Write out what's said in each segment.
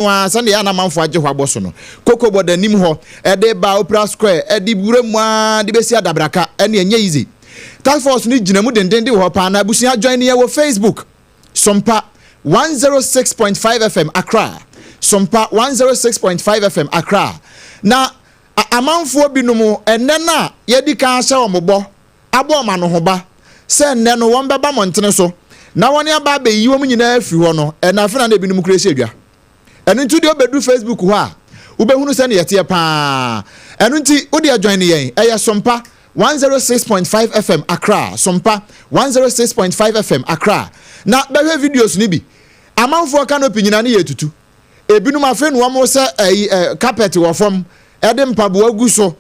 Ara sɛdeɛ ɛyɛ a na amanfoɔ agye hɔ abɔ so no, koko bɔ da anim hɔ, ɛde ba Opera Square, ɛde wura mu ara de bɛsi Adabraka, ɛne ɛnyɛ easy. Task force no gyina mu dendenden wɔ hɔ paa na abusua join yɛn wɔ Facebook, Sompa 106.5 FM Accra, Sompa 106.5 FM Accra. Na amanfoɔ binom ɛnnɛ no a yɛadi kan ahyɛ wɔn bɔ, abɔ wɔn anohoba sɛ nnɛ no wɔbɛba mmɔntene so na wɔne aba abɛyi wɔn nyinaa afiri hɔ no, ɛna afei na na ebinom kura si adwa. Ɛno nti deɛ wobɛduru Facebook hɔ a, wobɛhunu sɛdeɛ ɛteɛ paa. Ɛno nti wodeɛ join yɛn, ɛyɛ Sompa 106.5 FM Accra, Sompa 106.5 FM Accra, na bɛhwɛ videos no bi. Amanfoɔ canopy nyinaa ne yɛtutu. Ebinom afei na wɔn sɛ ɛyi ɛ carpet wɔ fam, ɛde mpaboa gu so.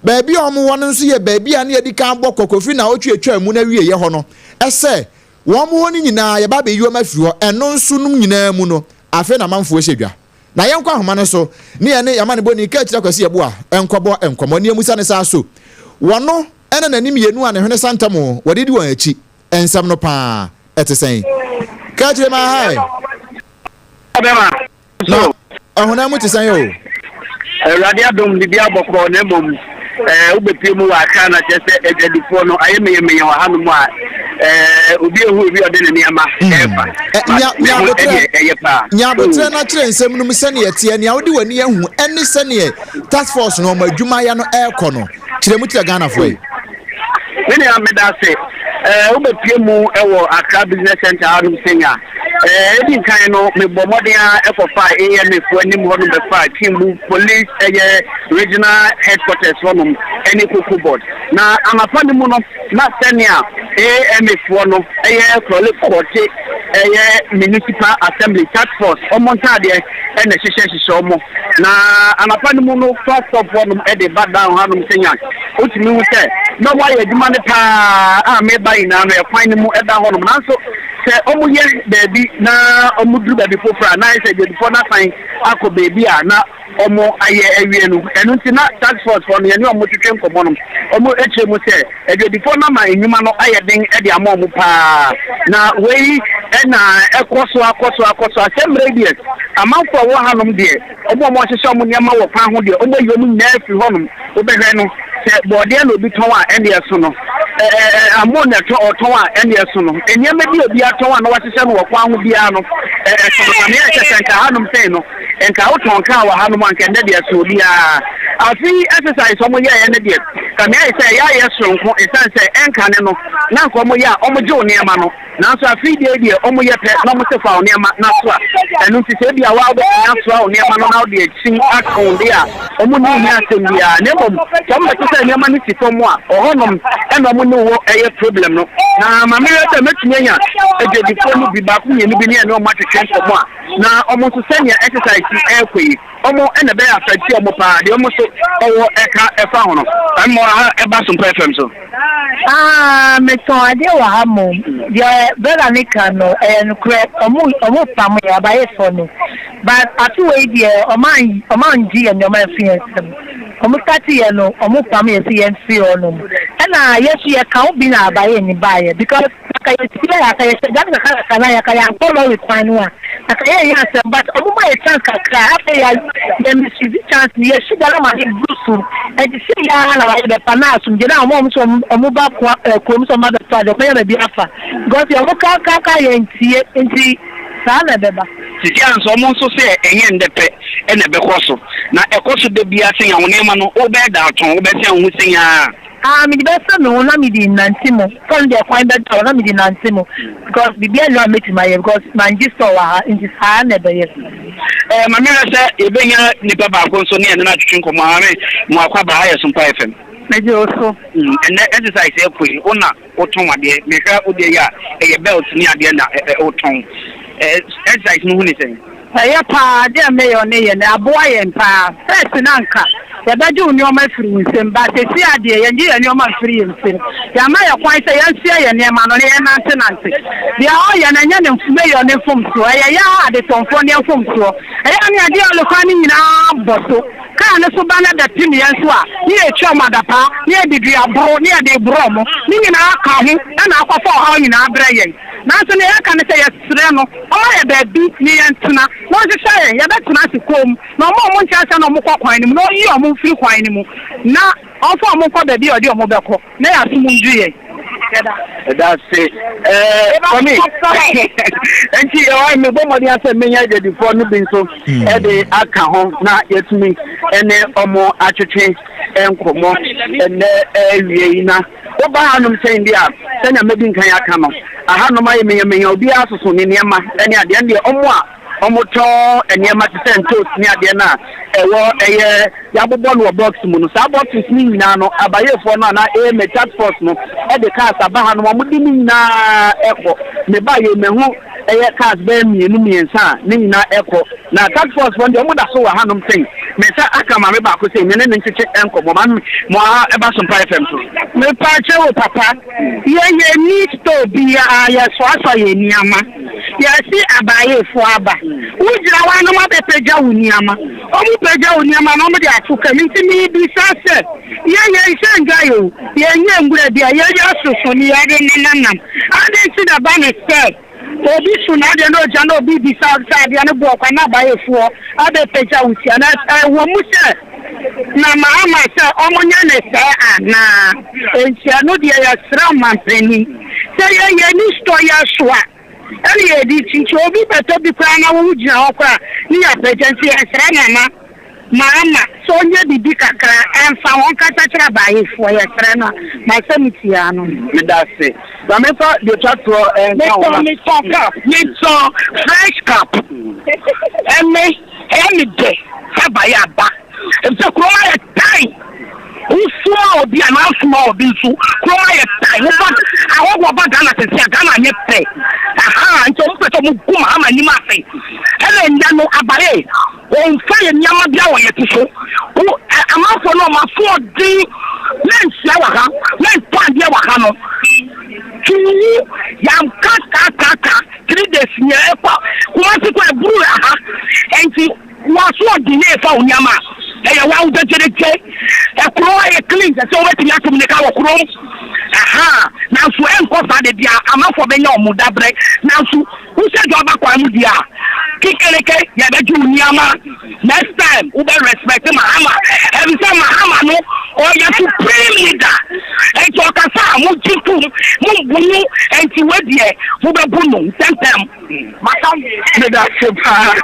Baabi a wɔwɔ no nso yɛ baabi a na yɛadi kan abɔ kɔkɔ firi nnawɔtwe a ɛtwaa mu no awieeɛ hɔ no sɛ wɔn hɔ no nyinaa yɛba abɛyi wɔn afiri hɔ. Ɛno nso nom nyinaa mu no, afei na amanfoɔ hyɛ dwa. Na yɛnkɔ ahoma no so ne yɛne yɛn amanebɔni Kaakyire Akwasi Yeboah nkɔbɔ nkɔmmɔ ne yɛmmisa no saa so wɔno ne n'ani mmienu a ne hwene sa ntam wɔde di wɔn akyi nsɛm no paa ɛte sɛn? Kaakyire ma hi! Na ɔhonam mu te sɛn o? Awurade adom biribiara bɔkɔɔ na mmom ɛɛ wobɛpue mu wɔ Accra na kyerɛ sɛ adwadifoɔ no ayɛ meyɛmeyɛ wɔ hanom a ɛɛ obi ehu obi ɔde ne nneɛma hmm. ɛɛfa. Nya abotrɛ ɛyɛ paa. Nya abotrɛ na kyerɛ nsɛm no mu sɛdeɛ ɛteɛ nea wode w'ani ahu ɛne sɛdeɛ task force no wɔn adwumayɛ no ɛrekɔ no kyerɛ mu kyerɛ Ghanafoɔ yi. Me nua meda ase. Ɛɛ wobɛpue mu wɔ Accra Business Center hanom sɛnya. Ɛɛ edi nkan no mebɔ mmɔden ara ɛkɔfaa AMA foɔ anim hɔnom bɛfaa Kimbu Police ɛyɛ Regional Headquarters hɔnom ɛne Cocoa Board. Na anapa no mu no na sɛnea AMA foɔ no ɛyɛ Korle Korte ɛyɛ Municipal Assembly Task Force wɔn ntaadeɛ ɛna ɛhyehyɛ hyehyɛ wɔn. Na anapa no mu no fa stop hɔnom de ba down hanom sɛnea wotumi hu sɛ na wɔayɛ adwuma no paa a meba nyinaa no ɛkwan no mu ɛda hɔnom. Nanso sɛ wɔyɛ baabi na wɔduru baabi foforɔ a na ayɛ sɛ adwadifoɔ no asan akɔ baabi a na wɔayɛ awie no. Ɛno nti na task force foɔ no yɛne wɔn twetwe nkɔmmɔ no wɔkyerɛ mu sɛ adwadifoɔ no ama nnwuma no ayɛ den de ama wɔn paa. Na wei na ɛkɔ so akɔ so akɔ so. Asɛ mmerɛ yi deɛ amanfoɔ a wɔwɔ hanom deɛ wɔn a wɔahyehyɛ wɔn nneɛma wɔ kwan ho deɛ wɔayi wɔn nyinaa afiri hɔnom. Wobɛhwɛ no sɛ bɔɔdeɛ na obi tɔn a ɛnde ɛso no, ɛ ɛ amo na ɛtɔ ɔtɔn a ɛnde ɛso no, nneɛma bi a obi atɔn a na wahyehyɛ no wɔ kwan ho biara no ɛ ɛso no. Na nea ɛkyɛ sɛ nka hanom sei no, nka wotɔn kaa wɔ hanom a nka ɛnnɛ deɛ ɛso obiara. Afe yi exercise a wɔyɛeɛ no deɛ, ka nea ayɛ sɛ ɛyɛ ayɛ soronko ɛsiane sɛ ɛnkane no na nka wɔyɛ a wɔgye wo nneɛma no. Nanso afei deɛ deɛ wɔyɛ pɛ na wɔse fa wo nneɛma na soa. Ɛno nti sɛ ebia wo ara wobɛtumi asoa wo nneɛma no na wode akyin aka wo de a, wɔn ne wo nni asɛm biara. Na mmom sɛ wɔbɛte sɛ nneɛma no si fam a, ɔhɔnom na wɔn ne wo yɛ problem no. Na ma mehwɛ sɛ mɛtumi anya adwadifoɔ no bi baako mmienu bi ne yɛne wɔn atwetwe nkɔmmɔ a, na wɔn nso sɛnea exercise yi rekɔ yi, wɔn na ɛbɛyɛ affect wɔn paa, deɛ wɔn nso wɔwɔ ɛka ɛfa ho no. Ɛmmɔ ha ɛba Sompa FM so. Ah, metɔn adeɛ wɔ ha mmom. Deɛ brother no ka no, ɛyɛ nokorɛ. Ɔmo ɔmo pam yɛn abayɛfoɔ no. But afe wei deɛ ɔmo an ɔmo angye yɛn nneɛma amfiri yɛn nsam. Ɔmo starte yɛ no, ɔmo pam yɛn sɛ yɛmfiri hɔ nom. Ɛna yɛn nso yɛka ho bi na abayɛ no baeɛ because anka yɛtie a, anka yɛhyɛ da no kakra kakra na anka yɛankɔ lɔre kwan no a, anka yɛnyɛ asɛm but ɔmo ma yɛ chance kakra afei yɛ yɛ misuse chance no yɛhyɛ da no ma no boro so ɛnti sei ara na wayɛ bɛfa na asomdwe na ɔmo a ɔmo sɛ ɔmo ba koa ɛɛ kurom sɛ ɔmo ba bɛtɔ ade ɔmo anya baabi afa because yɛ ɔmo ka ka ka yɛntie nti saa na ɛbɛba. Sisi a nso ɔmo nso sɛ ɛnyɛ ndɛ pɛ ɛna ɛbɛkɔ so na ɛkɔ so da biara sɛnea wo nneɛma no wobɛyɛ da atɔn wobɛsɛn wo ho sɛnea. Ah mede bɛsɛ me ho na mede nante mu sɛ ɔno deɛ kwan bɛda hɔ na mede nante mu because biribiara nni hɔ a mɛtumi ayɛ because mangye store wɔ ha nti saa na ɛbɛyɛ. Eh, ma mehwɛ sɛ yɛbɛnya nipa baako nso ne yɛne no atwetwe nkɔmmɔ. Maame, mo akwaaba, ha yɛ Sompa FM. Megye wo so. Mm, ɛnnɛ exercise ɛkɔ yi, wo na wotɔn adeɛ. Mehwɛ wo deɛ yi a, ɛyɛ belt ne adeɛ na wotɔn. Exercise no hu ne sɛn? Ɛyɛ paa, adeɛ a mayor no yɛ no aboa yɛn paa. First no anka yɛbɛgye wo nnoɔma afiri wo nsam but seesei a deɛ yɛngye yɛn nnoɔma mfiri yɛn nsam. Yɛama yɛn kwan sɛ yɛnsoɛ yɛn nnoɔma no na yɛnnantenante. Deɛ ɔreyɛ no ɛnyɛ ne mayor no mfomsoɔ, ɛyɛ yɛn ara adetɔnfoɔ no yɛn mfomsoɔ. Ɛyɛ a ne yɛde ɔle kwan no nyinaa bɔ so. Kaa no so ba na bɛpem yɛn nso a, ne yɛtwa wɔn adapaa, ne yɛde dua boro, ne yɛde reboro wɔn. Ne nyinaa ka ho na akɔfa ɔhaw nyinaa brɛ yɛn. Nanso nea yɛka ne sɛ yɛsrɛ no ɔmma yɛn baabi ne yɛntena, na ɔnhyehyɛ yɛn, yɛbɛtena ase komm, na ɔmma wɔn nkyɛ ansa na wɔkɔ kwan no mu, na ɔnyi wɔn mfiri kwan no mu, na ɔmfa wɔn nkɔ baabi a ɔde wɔn bɛkɔ, na yɛn asom nnwo yɛn. Yɛda ase. Yɛda ase. Ɛɛ, Kwame, nti ɛwɔ mebɔ mmɔden asɛ menya adwadifoɔ no bi nso ɛde aka ho na yɛtumi ɛne ɔmo atwetwe nkɔmmɔ ɛnɛ ɛwie yi. Na woba hanom sɛn bi a, sɛnea mɛdi nkan aka no, ahanom ayɛ menyamenya, obiara soso ne nneɛma ɛne adeɛ no deɛ. Ɔmo a ɔmotɔn nneɛma te sɛ ntos ne adeɛ no a ɛwɔ ɛyɛ yɛabobɔ no wɔ box mu no, saa boxes no nyinaa no, abayɛfoɔ no anaa AMA task force no ɛde cars aba ha no, wɔde ne nyinaa ɛkɔ. Meba yɛ mehu ɛyɛ cars bɛyɛ mmienu mmiɛnsa a ne nyinaa ɛkɔ, na task force foɔ deɛ, ɔmo da so wɔ hanom. Sɛn me nsa aka maame baako sɛ me ne ne nkyekye nkɔmmɔ. Maame, mo ha ɛba so Mpa FM so. Mepakyɛ wo papa, yɛyɛ ni store biara, yɛsoasoa yɛ nneɛma, yɛsi abaayefo aba, wogyina hɔ anom abɛpagya wo nneɛma, ɔmo pagya wo nneɛma na ɔmo de ato kam. Nti mibisa sɛ yɛyɛ nhyɛ ndwa yi o, yɛnyɛ nwura bi a yɛyɛ soso ne yɛde nenanam ade, nti na ba ne sɛ obi so n'adeɛ na ogya na obi bisa sɛ adeɛ no boɔ kwa na abayefoɔ abɛpagya wo tia, na ɛwɔ mu sɛ na Mahama sɛ ɔmo nyɛ ne sɛɛ anaa? Nti ɛno deɛ, yɛsrɛ ɔmampanin sɛ yɛyɛ ni store yɛ so a ɛne yɛdi ti, nti obi bɛtɔ bi koraa na wowu gyina hɔ koraa ne yɛapagya. Nti yɛsrɛ Nana Mahama sɛ ɔnyɛ biribi kakra ɛmfa wɔn kasa kyerɛ abayefoɔ. Yɛsrɛ no a masɛm tia no. Meda ase. Na mefa deɛ twa toɔ ɛnka wo Metɔn, metɔn cup, metɔn fresh cup. Ɛnɛ ɛyɛ me dɛ sɛ abayɛ aba, efisɛ kurom ayɛ tan. Wosoma obi a na asoma obi nso, kurom ayɛ tan. Woba ahɔhoɔ ba Ghana sɛsi a, Ghana nyɛ pɛ aha, nti ɔmo pɛ sɛ ɔmo gu Mahama anim ase. Ɛna nnɛ no abayɛ wɔmfa yɛ nneɛma bi a wɔyɛ ti so wo ɛ amanfoɔ no, ɔmo asoɔden na nhyia wɔ ha na ntɔ adeɛ wɔ ha no tuwu yamka kakaka 3 days nyɛ ɛkɔ Kumasi kɔ ɛburu aha. Nti wɔasoɔden na ɛfa wo nneɛma a ɛyɛ wawo gyegyegye. Ɛkuro ayɛ clean sɛ wobɛtumi atom ne ka wɔ kurom aha, nanso ɛnkɔ saa de bia amanfoɔ bɛnya ɔmo dabrɛ. Nanso wohyɛ dwa ɔba kwan mu deɛ a kekereke, yɛbɛgye wo nneɛma. Next time wobɛ respect Mahama, ɛfisɛ Mahama no ɔyɛ supreme leader, nti ɔkasa a mogye tom, mombu no, nti wedeɛ mobɛbu no ntɛmtɛm. Maka. Meda ase paa.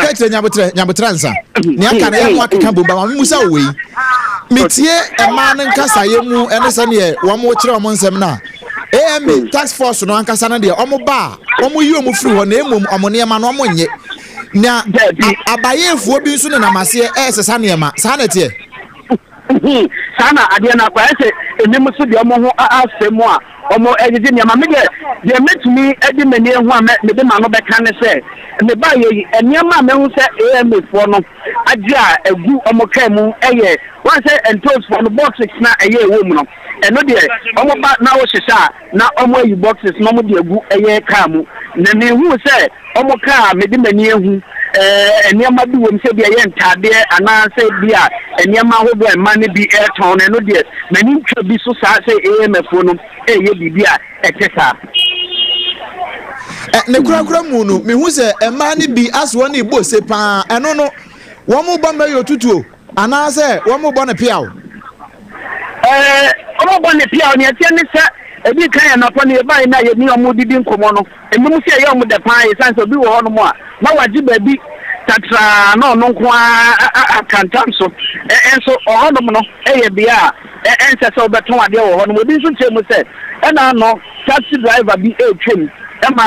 Kɛkyerɛ nyabotrɛ, nyabotrɛ nsa nea aka no yɛmo akeka bom ba ma memusa wo wei. Metie ɛmaa no nkasayɛ mu ɛne sɛneɛ wɔn kyerɛ wɔn nsɛm no a, AMA task force no ankasa no deɛ, wɔn ba a wɔn yi wɔn firi hɔ, na emom wɔn nneɛma no wɔn nye, na abayɛfoɔ bi nso nenam aseɛ ɛresesa nneɛma saa na ɛteɛ. Saa na adeɛ no akɔ ayɛ sɛ enim so deɛ, ɔmo ho asɛ mu a ɔmo ɛgyegye nneɛma. Me deɛ, deɛ mɛtumi ɛde m'ani ehu a mede ma no bɛka ne sɛ meba yɛ yi, nneɛma a mehu sɛ AMA foɔ no agye a egu ɔmo kaa mu ɛyɛ wɔn sɛ ntosfoɔ no boxes na ɛyɛ ɛwɔ mu no. Ɛno deɛ, ɔmo ba na wɔhyehyɛ a na ɔmo ayi boxes na ɔmo de agu ɛyɛ kaa mu, na mehu sɛ ɔmo kaa mede m'ani ehu nneɛma bi wɔ mu sɛ bi ɛyɛ ntaadeɛ anaasɛ bi a nneɛma ahodoɔ a mmaa no bi ɛretɔn no. Ɛno deɛ, m'ani ntwa bi so saa sɛ AMF no ɛyɛ biribi a ɛte saa. Ɛ ne korakora mu no, mehu sɛ mmaa no bi aso wɔn ebɔ se paa. Ɛno no, wɔn bɔ mɛyɛ otutuo anaasɛ wɔn bɔ ne peaw? Wɔn bɔ ne peaw. Nea ɛteɛ ne sɛ ebi kan yɛ nɔpɔ ne yɛbaeɛ no a yɛni wɔn didi nkɔmmɔ no, ebinom sɛ ɛyɛ wɔn dɛ paa, ɛsiane sɛ obi wɔ hɔnom a na wagye baabi tatraa na ɔno nko ara aka ntam so. Ɛnso ɔhɔnom no ɛyɛ bea a ɛnsɛ sɛ wobɛtɔn adeɛ wɔ hɔnom. Obi nso kyerɛ mu sɛ ɛna ano taxi driver bi ɛretwam ɛma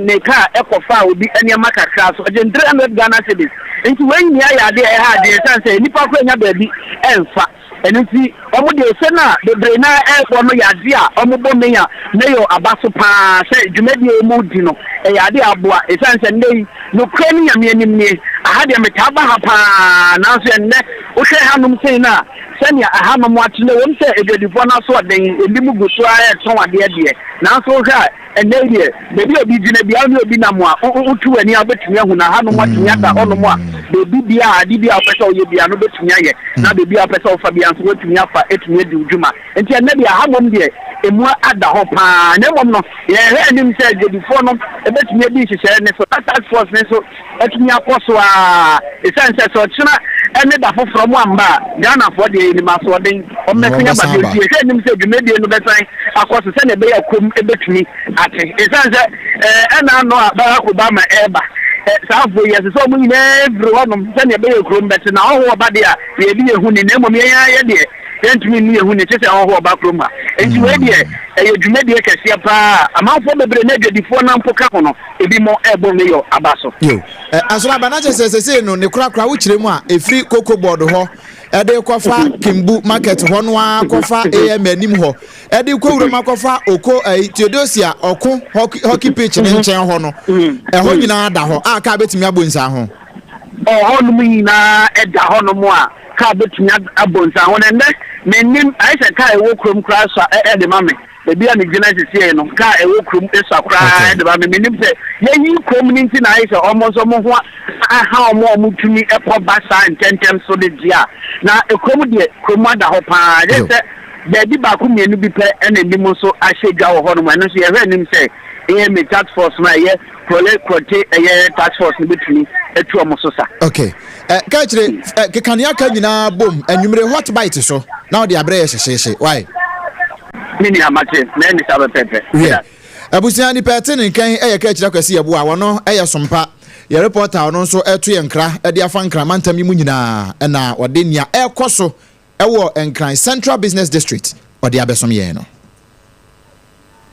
ne kaa ɛkɔfa obi nneɛma kakra so, ɔgye 300 Ghana cedis. Nti wɔn nyinaa yɛ adeɛ ɛha adeɛ, ɛsiane sɛ nnipa koro nya baabi ɛnfa. Ɛno nti wɔn deɛ, ese no a bebree na ɛrebɔ no yɛ adeɛ a wɔbɔ meya mayor aba so paa sɛ dwumadie yi mu di no ɛyɛ adeɛ a aboa, ɛsiane sɛ nnɛ yi nokura ne Nyame anim nie. Aha deɛ, metaa ba ha paa, nanso ɛnnɛ wohwɛ hanom sei no a, sɛnea ahanom atena wɔm sɛ adwadifoɔ no asoɔden, ebi mu gu so a ɛretɔn adeɛ deɛ, nanso wohwɛ a ɛnnɛ yi deɛ, baabi a obi gyina bia ne obi nam a wotu w'ani a wobɛtumi ahu na hanom atumi ada hɔnom a. Baabi biara, ade biara a wopɛ sɛ woyɛ biara no, wobɛtumi ayɛ, na baabi a wopɛ sɛ wofa biara nso, woatumi afa atumi adi wo dwuma. Enti ɛnnɛ deɛ, ha mmom deɛ, ɛmu ada hɔ pa ara. Na mmom no, yɛhwɛ anim sɛ adwadifoɔ no bɛtumi adi nhyehyɛeɛ no so, na task force no nso atumi akɔ so ara. Ɛsiane sɛ, sɛ ɔkyena ne da foforɔ moamma a, Ghanafoɔ deɛ, yɛnim asoɔden, wɔbɛsan aba bio. Enti yɛhwɛ anim sɛ dwumadie no bɛsan akɔ so sɛdeɛ ɛbɛyɛ a kurom bɛtumi ate. Ɛsiane sɛ ɛna ano a Barack Obama reba, saa afoɔ yi, ɛsɛ sɛ wɔn nyinaa firi hɔnom sɛdeɛ ɛbɛyɛ kurom bɛte. Na ɔhɔhoɔ ba deɛ a, yɛde yɛn ho ni, na mmom yɛn ara yɛ deɛ, yɛntumi nni yɛn ho ni, kye sɛ ɔhɔhoɔ ba kurom ha. Enti wei deɛ, ɛyɛ dwumadie kɛseɛ pa ara a amanfoɔ bebree ne adwadifoɔ no ara mpo ka ho no, ebinom rebɔ Mayor aba so. Yo, Asoro aba na kyerɛ sɛ sesei no ne korakora wokyerɛ mu a ɛfiri Cocoa Board hɔ ɛde kɔfa Kimbu Market hɔ no ara kɔfa AM anim hɔ ɛde kɔ wuram akɔfa oko ɛyi Theodosia ɔko hockey hockey pitch ne nkyɛn hɔ no ɛhɔ nyinaa da hɔ a kaa bɛtumi abɔ nsa ho. Ɔhɔnom nyinaa da hɔnom a kaa bɛtumi abɔ nsa ho. Na ɛnnɛ mennim, ayɛ sɛ kaa ɛwɔ kurom koraa sua ɛde ma me. Baabi a megyina sesiei no, kaa a ɛwɔ kurom sua koraa de ma me. Mennim sɛ yɛayi kurom no nti na ayɛ sɛ wɔn nso wɔn ho aha wɔn a wɔtumi kɔ ba saa ntɛmntɛm so de deɛ a. Na kurom deɛ, kurom ada hɔ pa ara. Gye sɛ baabi baako mmienu bi pɛ na anim nso ahyɛ dwa wɔ hɔnom. Ɛno nso yɛhwɛ anim sɛ AMA task force no a ɛyɛ Korle Korte ɛyɛ task force no bɛtumi atu wɔn so sa. Okay. Eh, ka kyerɛ eh, keka nea aka nyinaa bom anwummere hot bite so na ɔde abrɛ yɛ hyehyeehye. Why? Me nua mate, mɛyɛ ne saa pɛpɛɛpɛ. Wiɛ, abusua nipa ɛte ne nkan ɛyɛ ka akyira Kwasi Yeboah, wɔno ɛyɛ sompa. Yɛ reporter a ɔno nso ɛto yɛ nkra ɛde afa Nkran mantam yi mu nyinaa ɛna ɔde nea ɛkɔ so ɛwɔ Nkran Central Business District ɔde abɛsom yɛn no.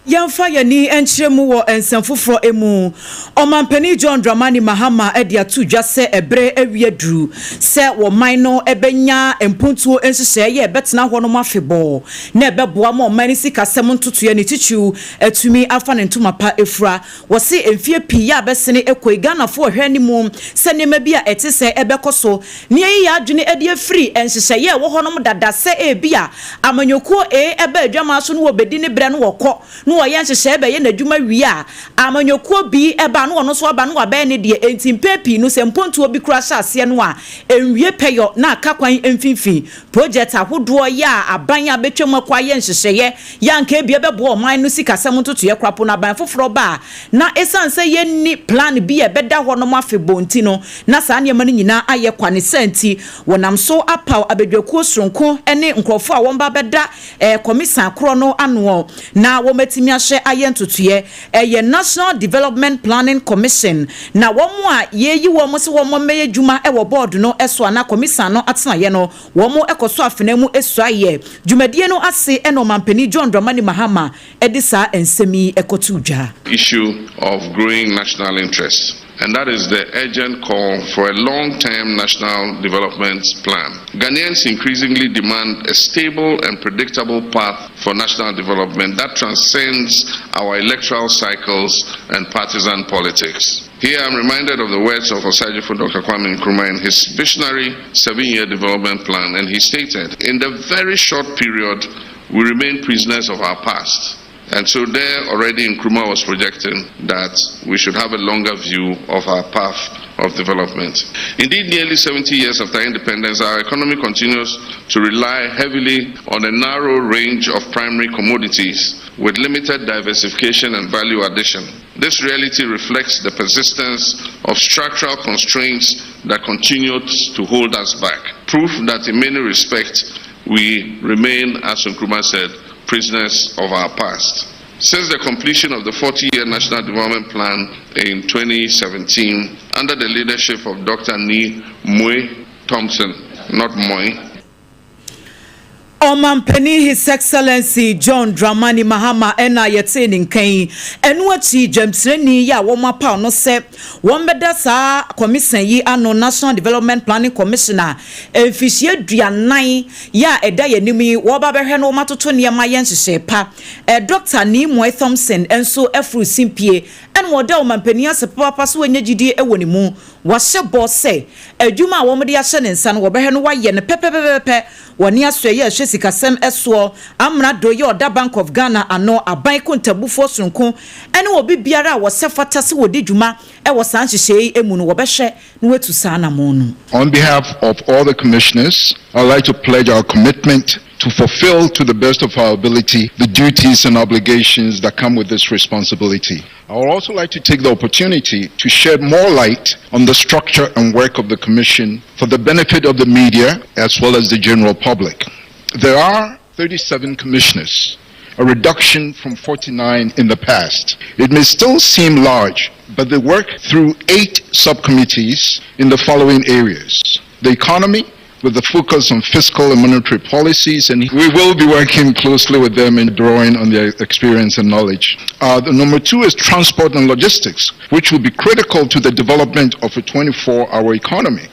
Yɛmfa yɛn ani nkyerɛ mu wɔ nsɛm foforɔ mu. Ɔmanpanin John Dramani Mahama de ato dwa sɛ ɛberɛ awie aduru sɛ ɔman no bɛnya mpuntuo nhyehyɛeɛ a ɛbɛtena hɔnom afebɔɔ na ɛbɛboa ma ɔman no sikasɛm ntotoeɛ ne titiriw atumi afa ne ntoma pa afura. Wɔse mfeɛ pii a abɛsene kɔ yi Ghanafoɔ rehwɛ anim sɛ nneɛma bi a ɛte sɛɛ bɛkɔ so na yɛayi yɛn adwene de afiri nhyehyɛeɛ a ɛwɔ hɔnom dada sɛ ebia amanyɔkuo A ba adwamaa so na wɔbɛdi ne berɛ na wɔkɔ na wɔyɛ nhyehyɛeɛ bɛyɛ n'adwuma wie a, amanyɔkuo B ba na ɔno nso aba na wabɛyɛ ne deɛ. Enti mpɛn pii no sɛ mpontuo bi koraa hyɛ aseɛ no a, ɛnwie pɛyɔ na aka kwan mfimfini. Projɛt ahodoɔ yɛ a aban a bɛtwam akɔ ayɛ nhyehyɛeɛ yɛ a anka ebia ɛbɛboa ɔman no sikasɛm ntotoeɛ koraa po no aban foforɔ ba a na ɛsiane sɛ yɛnni plan bi a ɛbɛda hɔ nom afebɔɔ nti no na saa nneɛma no nyinaa ayɛ kwa. Ne saa nti wɔnam so apaw abadwakuo soronko ne nkorɔfoɔ a wɔba abɛda kɔmisa korɔ no ano na wɔatumi ahwɛ ayɛ ntotoeɛ. Ɛyɛ National Development Planning Commission na wɔn a yɛyi wɔn sɛ wɔn mmɛyɛ adwuma wɔ bɔɔdo no so anaa kɔmisa no atenaeɛ no, wɔn kɔ so afena mu suaeɛ. Dwumadie no ase na Ɔmanpanin John Dramani Mahama de saa nsɛm yi kɔtoo dwa. Issue of growing national interest and that is the urgent call for a long-term national development plan. Ghanaians increasingly demand a stable and predictable path for national development that transcends our electoral cycles and partisan politics. Here I'm reminded of the words of Osagyefo Dr. Kwame Nkrumah in his visionary seven-year development plan, and he stated, in the very short period, we remain prisoners of our past. And so there already Nkrumah was projecting that we should have a longer view of our path of development. Indeed, nearly 70 years after independence, our economy continues to rely heavily on a narrow range of primary commodities with limited diversification and value addition. This reality reflects the persistence of structural constraints that continue to hold us back. Proof that in many respects, we remain, as Nkrumah said, prisoners of our past. Since the completion of the 40-year National Development Plan in 2017, under the leadership of Dr. Nii Moi Thompson, not Moi, Ɔmanpanin His Excellency John Dramani Mahama na yɛtee ne nka yi. Ɛno akyi, dwamtirani yi a wɔapaw no sɛ wɔmmɛda saa kɔmisa yi ano, National Development Planning Commission a mfirihyia aduanan yi a ɛda yɛn anim yi wɔreba abɛhwɛ na wɔatoto nneɛma ayɛ nhyehyɛe pa. Dɔkta Nii Moe Thompson nso aforo simpie. Ɛna ɔda ɔmampanin ase papaapa sɛ wanya gyidie wɔ ne mu. Wahyɛ bɔ sɛ adwuma a wɔde ahyɛ ne nsa no wɔbɛhwɛ no wayɛ no pɛpɛpɛpɛpɛ. Wɔne asoɛeɛ a ɛhwɛ sikasɛm soɔ, amrado yi a ɔda Bank of Ghana ano, aban kontabufoɔ sononko ne obi biara a wɔsɛ fata sɛ wɔdi dwuma wɔ saa nhyehyɛeɛ yi mu no wɔbɛhwɛ na wɔatu saa anammɔn no. On behalf of all the commissioners, I'd like to pledge our commitment to fulfill to the best of our ability the duties and obligations that come with this responsibility. I would also like to take the opportunity to shed more light on the structure and work of the Commission for the benefit of the media as well as the general public. There are 37 commissioners, a reduction from 49 in the past. It may still seem large, but they work through eight subcommittees in the following areas the economy, with the focus on fiscal and monetary policies, and we will be working closely with them in drawing on their experience and knowledge. The number two is transport and logistics, which will be critical to the development of a 24-hour economy.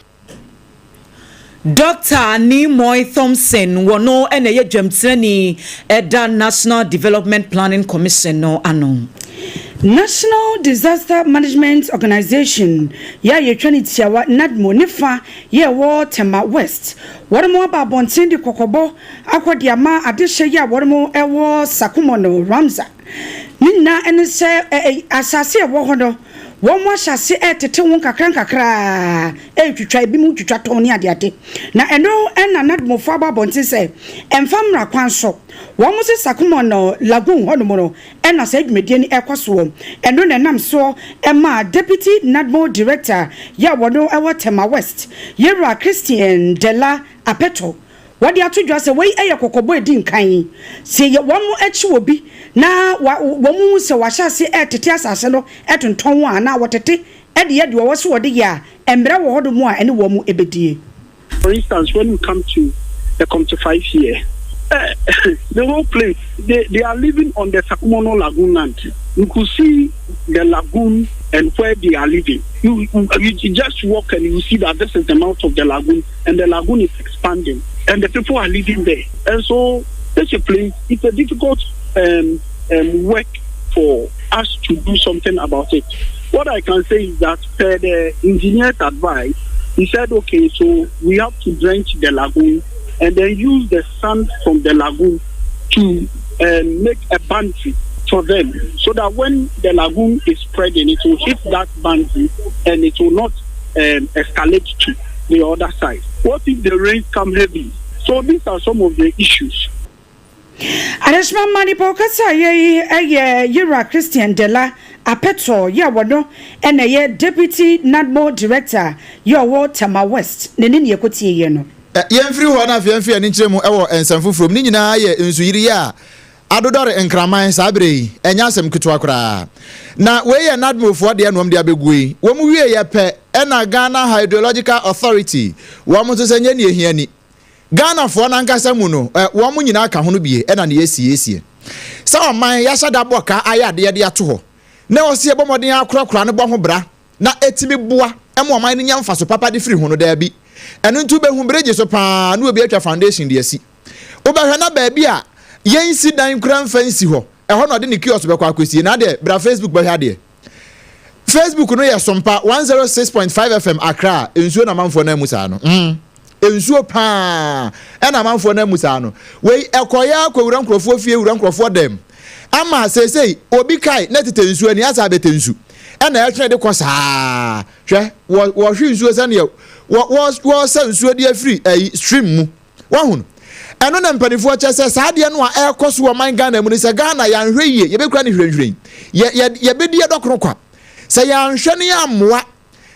Dr. Nii Thompson wɔno na ɛyɛ dwamtenani ɛda National Development Planning Commission no ano. National Disaster Management Organisation yɛ a yɛtwa ne tiawa NADMO ne fa yɛ ɛwɔ Tema West wɔn mo aba abɔnten de kɔkɔbɔ akɔ de ama adehyɛ yi a wɔn mo ɛwɔ Sakumono Ramsar ne nyinaa ɛne sɛ ɛ asase ɛwɔ hɔ no wɔn mo ahyɛ ase ɛtete ho nkakra nkakra ɛretwitwa ebi mu twitwa tɔn ne adeade na ɛno ɛna NADMOfoɔ aba abɔnten sɛ ɛmfa mmara kwan so wɔn mo sɛ Sakumono lagoon hɔnom no ɛna saa dwumadie no ɛkɔ soɔ ɛno na ɛnam soɔ ɛma deputy NADMO director yɛ a wɔno ɛwɔ Tema West yɛwura Christian Dela Apeto wɔde ato dwa sɛ wɔyi ɛyɛ kɔkɔbɔ edi nkan sɛ yɛ wɔn mo akyi wɔ bi na wa wɔn mu sɛ wahyɛ ase ɛtete asase no ɛtontɔn a na wɔtete ɛde yɛ deɛ wɔwɔ so wɔde yɛ a mmerɛ wɔ hɔ nom a ɛne wɔn mu ɛbɛdie. For instance, when we come to the Committee 5 here, the whole place, they are living on the Sakumono Lagoon land. You could see the lagoon and where they are living. You just walk and you see that this is the mouth of the lagoon, and the lagoon is expanding, and the people are living there. And so, such a place, it's a difficult work for us to do something about it. What I can say is that per the engineer's advice, he said, okay, so we have to drench the lagoon and then use the sand from the lagoon to make a boundary for them so that when the lagoon is spreading, it will hit that boundary and it will not escalate to the other side. What if the rains come heavy? So these are some of the issues. Adesima mma nipa ɔkasa yɛ yi yɛ yira Christian Dela Apɛtɔ yɛ a wɔno ɛna ɛyɛ deputy NADMO director yɛ ɔwɔ Tema West n'ani ne yɛkɔtie yɛ no. Yɛmfiri hɔ na afei yɛmfiri ani nkyerɛ mu wɔ nsɛm foforɔ mu. Ne nyinaa yɛ nsuyiri a adodɔre nkraman saa berɛ yi. Ɛnyɛ asɛm ketewa koraa. Na wei yɛ NADMOfoɔ deɛ na wɔn de abɛgu yi. Wɔn wie yɛ pɛ ɛna Ghana Hydrological Authority wɔn nso sɛ nyɛ ne ehia ni. Ghanafoɔ n'ankasa mu no ɛ wɔn nyinaa ka ho no bie ɛna ne yɛsiesie. Sɛ ɔman yɛahyɛ da bɔ ka ayɛ adeɛ de ato hɔ na wɔsi ɛbɔ mmɔden akorakora no bɔ ho bra na etimi boa ɛma ɔman no nya mfaso papa de firi ho no daabi. Ɛno nti wobɛhu bridge so paa na obi atwa foundation de asi. Wobɛhwɛ na baabi a yɛnsi dan kura mfa nsi hɔ ɛhɔ na ɔde ne kiosk bɛkɔ akɔsie na adeɛ bra Facebook bɛhwɛ adeɛ. Facebook no yɛ Sompa 106.5 FM Accra nsuo na amanfoɔ no amu saa no nsuo paa ɛna amanfoɔ no amu saa no wei ɛkɔyɛ akɔwura nkurɔfoɔ fie wura nkurɔfoɔ dɛm ama seesei obi kae na tete nsuo ani asa abɛtɛ nsu ɛna ɛtwene de kɔ saa hwɛ wɔ wɔhwe nsuo sɛneɛ wɔ wɔ wɔsɛ nsuo de afiri ɛyi stream mu wɔahunu ɛno na mpanimfoɔ kyɛ sɛ saa adeɛ no a ɛrekɔ so wɔ man Ghana mu no sɛ Ghana yɛanhwɛ yie yɛbɛkura ne hwirɛnhwirɛn yɛ yɛ yɛbɛdi yɛdɔkono kwa sɛ yɛanhwɛ no yɛammoa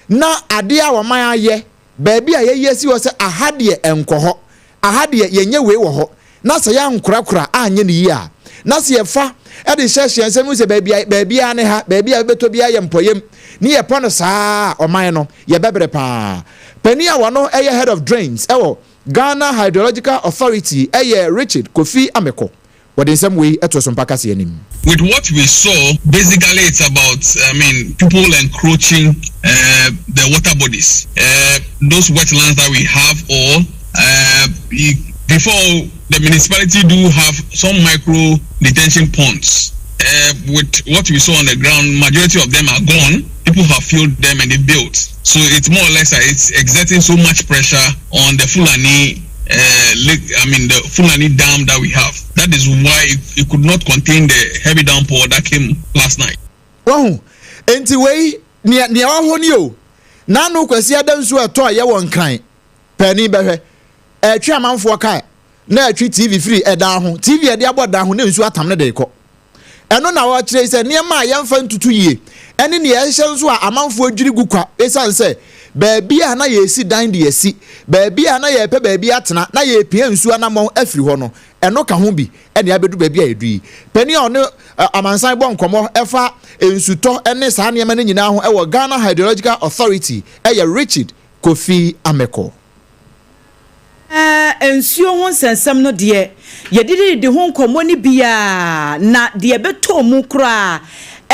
na adeɛ a wɔman ayɛ baabi a yɛyi asi hɔ sɛ aha deɛ ɛnkɔ hɔ aha deɛ yɛnyɛ wei wɔ hɔ na sɛ yɛankorakora anyɛ ne yie a na sɛ yɛfa ɛde hyɛhyɛ nsɛm sɛ baabi a baabi a ne ha baabi a bɛbɛtɔ bi ayɛ mpɔyam ne yɛpɔ no saa ɔman no yɛbɛbrɛ paa panin a wɔno ɛyɛ head of drains ɛwɔ Ghana Hydrological Authority ɛyɛ Richard Kofi Ameko wɔde nsɛm wei ɛto so mpa kaseɛ anim. With what we saw, basically it's about, I mean, people encroaching the water bodies, those wetlands that we have, or before the municipality do have some micro detention ponds. Uh, with what we saw on the ground, majority of them are gone. People have filled them and they built. So it's more or less uh, it's exerting so much pressure on the Fulani uh, lake, I mean the Fulani dam that we have. That is why it, it could not contain the heavy downpour that came last night. Wahu? Enti wei, nea, nea ɛwɔ hɔ ni o. N'ano Kwasi Ada nsuo a ɛtɔ a ɛyɛ wɔ Nkran, paani bɛhwɛ. Ɛretwe amanfoɔ kaa, na ɛretwe TV firi ɛdan ho. TV a ɛde abɔ dan ho na nsuo atam no de rekɔ. Ɛno na wɔkyerɛ yi sɛ nneɛma a yɛmfa ntutu yie ne nea ɛhyɛ nso a amanfoɔ dwiri gu kwa esiane sɛ baabi a na yɛresi dan de asi, baabi a na yɛrepɛ baabi atena na yɛrepia nsuo anammɔn afiri hɔ no, ɛno ka ho bi na yɛabɛdu baabi a yɛadu yi. Panin a ɔne amansan bɔ nkɔmmɔ ɛfa nsutɔ ne saa nneɛma no nyinaa ho wɔ Ghana Hydrological Authority yɛ Richard Kofi Ameko. Nsuo ho nsɛnsɛm no deɛ, yɛdidididi ho nkɔmmɔ no bi ara, na deɛ ɛbɛtɔɔ mu koraa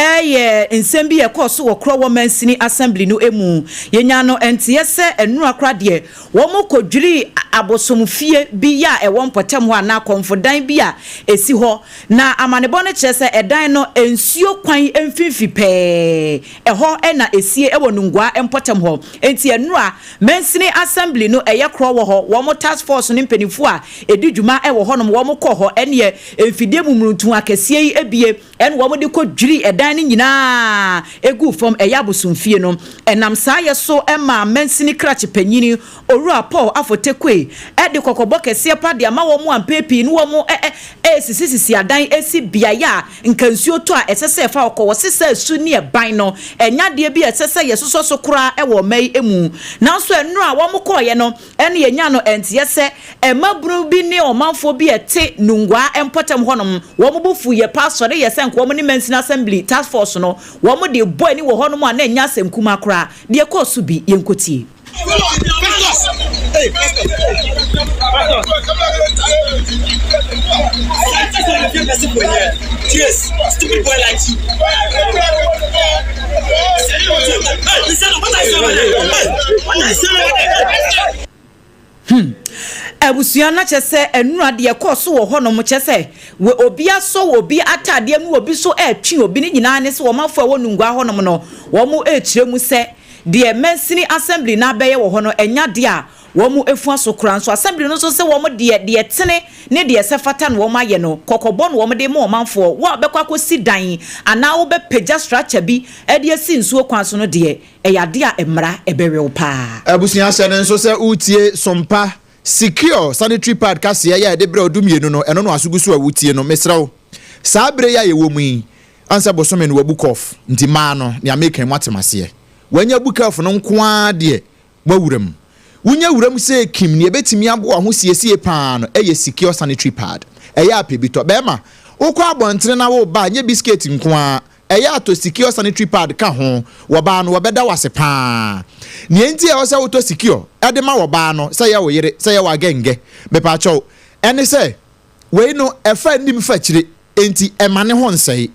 yɛ nsɛm bi a ɛkɔɔ so wɔ Korɔwɔ Mansini Assembly no mu. Yɛnyaa no nteɛ sɛ nnora koraa deɛ, wɔkɔdwirii abosomfie bi a ɛwɔ mpɔtam hɔ anaa akɔmfodan bi a ɛsi hɔ, na amanebɔ no kyerɛ sɛ ɛdan no, nsuo kwan mfimfini pɛɛ, ɛhɔ na ɛsie wɔ Nungua mpɔtam hɔ. Enti nnora Mansini Assembly no ɛyɛ korɔ wɔ hɔ, wɔn task force no mpaninfoɔ a ɛdi dwuma wɔ hɔ nom, wɔn kɔɔ hɔ, ɛneɛ mfidie mumuruntu akɛseɛ yi abie ɛna wɔn de kɔ dwirii ɛdan no nyinaa guu fam, ɛyɛ abosomfie no. Ɛnam saa yɛ so maa Mansini krakye panyini Owura Paul Afotey Quay de kɔkɔbɔ kɛseɛ pa de ama wɔn a mpɛn pii no wɔn resisisisi adan si beaeɛ a nka nsuo tɔ a ɛsɛ sɛ ɛfa hɔ kɔ. Wɔse sɛ su ne ɛban no ɛnyɛ adeɛ bi a ɛsɛ sɛ yɛsosɔ so koraa wɔ ɔman yi mu. Nanso nnora a wɔkɔeɛ no na yɛnyaa no nteɛ sɛ mmabunu bi ne ɔmanfoɔ bi a ɛte Nungua mpɔtam hɔnom wɔn bo fuiɛ paa sɔreeɛ sɛ nka wɔn ne Mansini Assembly Task Force no wɔn de rebɔ ani wɔ hɔnom a na ɛnyɛ asɛm kumaa koraa. Deɛ ɛkɔɔ so bi yɛnkɔtie. Hmm. Abusua no kyɛ sɛ nnura deɛ ɛkɔɔ so wɔ hɔnom kyɛ sɛ wɔ obi asɔ wɔ obi ataadeɛ mu obi so ɛretwe obi ne nyinaa ne sɛ wɔn afɔ a ɛwɔ Nungua hɔnom no wɔn rekyerɛ mu sɛ Deɛ mansini assembly no abɛyɛ wɔ hɔ no ɛnyɛ adeɛ a wɔn afua so koraa nso. Assembly no nso sɛ wɔn deɛ, deɛ ɛtene ne deɛ ɛsɛ fata na wɔn ayɛ no, kɔkɔbɔ na wɔn de rema ɔmanfoɔ. Wo a wobɛkɔ akɔsi dan anaa wobɛpagya structure bi de asi nsuo kwan so no deɛ, ɛyɛ adeɛ a mmara bɛwe wo paa. Abusua hyɛ no nso sɛ woretie Sompa Secure Sanitary Pad kaseɛ yi a yɛde brɛ wo dumienu no, ɛno na w'aso gu so a woretie no. Mesrɛ wo, saa berɛ yi a yɛwɔ mu yi, Ansɛ bosome no wabu kɔf nti maa no nea meka yi moate maseɛ. Wanya bu kɛf no nko ara deɛ wawura mu. Wonya wura mu sɛ kim nea ɛbɛtumi aboa ho siesie paa no ɛyɛ secure sanitary pad. Ɛyɛ a pɛ bi tɔ. Bɛɛma, wokɔ abɔntene na woreba a nyɛ biscuit nko ara, ɛyɛ a tɔ secure sanitary pad ka ho, wɔbaa no wɔbɛda wo ase paa. Nea nti a ɛwɔ sɛ wotɔ secure de ma wɔbaa no sɛ ɛyɛ wo yere, sɛ ɛyɛ w'agɛngɛ, mepaakyɛw, ɛne sɛ wei no ɛfa anim fa akyire. enti ɛmma ne ho nsɛe.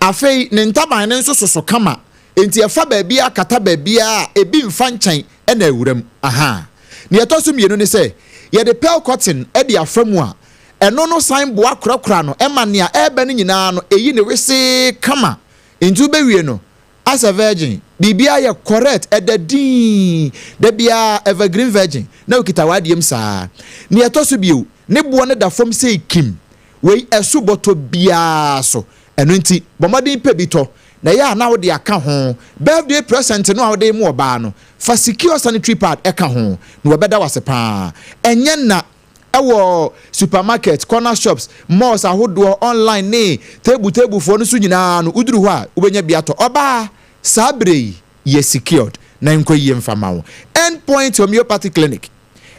Afei ne ntaban no nso soso kama, enti ɛfa baabiara kata baabiara a ebi mfa nkyɛn na awura mu. Ahaa. Nea ɛtɔ so mmienu ne sɛ, yɛde pearl cotton de afa mu a, ɛno no san boa korakora no ma nea ɛreba no nyinaa no, eyi ne wesee kama. Enti wubewie no, As a virgin, biribiara yɛ correct, ɛda dinn, da biara evergreen virgin, na okita w'adeɛ mu saa. Nea ɛtɔ so bio, ne boɔ no da fam sei kim, wei ɛso bɔtɔ biara so, ɛno nti bɔ mmɔden pɛ bi tɔ, na ɛyɛ a na wode aka ho, birthday present no a wode rema ɔbaa no, fa secure sanitary pad ka ho, na wɔbɛda wo ase pa ara. Ɛnyɛ nna Ɛwɔ supermarket, corner shops, malls ahodoɔ, online ne table table foɔ no so nyinaa no, woduru hɔ a, wobɛnya bi atɔ. Ɔbaa, saa berɛ yi, yɛ secured na nkɔ yie mfa ma wo. End Point Homeopathy Clinic,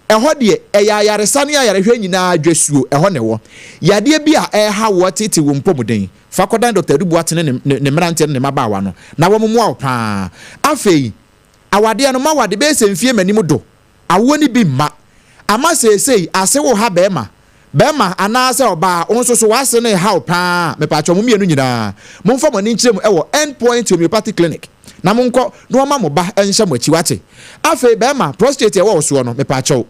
ɛhɔ deɛ, ɛyɛ ayaresa ne ayarehwɛ nyinaa dwasuo, ɛhɔ na ɛwɔ. Yadeɛ bi a ɛreha woɔ tete wo mpɔmuden, fa kɔdan Dɔkta Adu Boateng ne ne ne mmeranteɛ ne ne mmabaawa no na wɔmmoa wo pa ara. Afei, awadeɛ no, moawade bɛyɛ sɛ mfie m'anim do, Awoɔ no bi mma. Ama seesei ase wo ha bɛɛma, bɛɛma anaa sɛ ɔbaa, wo nso so w'ase no reha wo paa a, mepaakyɛw mo mmienu nyinaa momfa mo ani nkyerɛ mu wɔ End Point Homeopathy Clinic na monkɔ na wɔma mo ba nhyɛ mo akyi, wate? Afei bɛɛma, prostrate a ɛwɔ wo soɔ no, mepaakyɛw,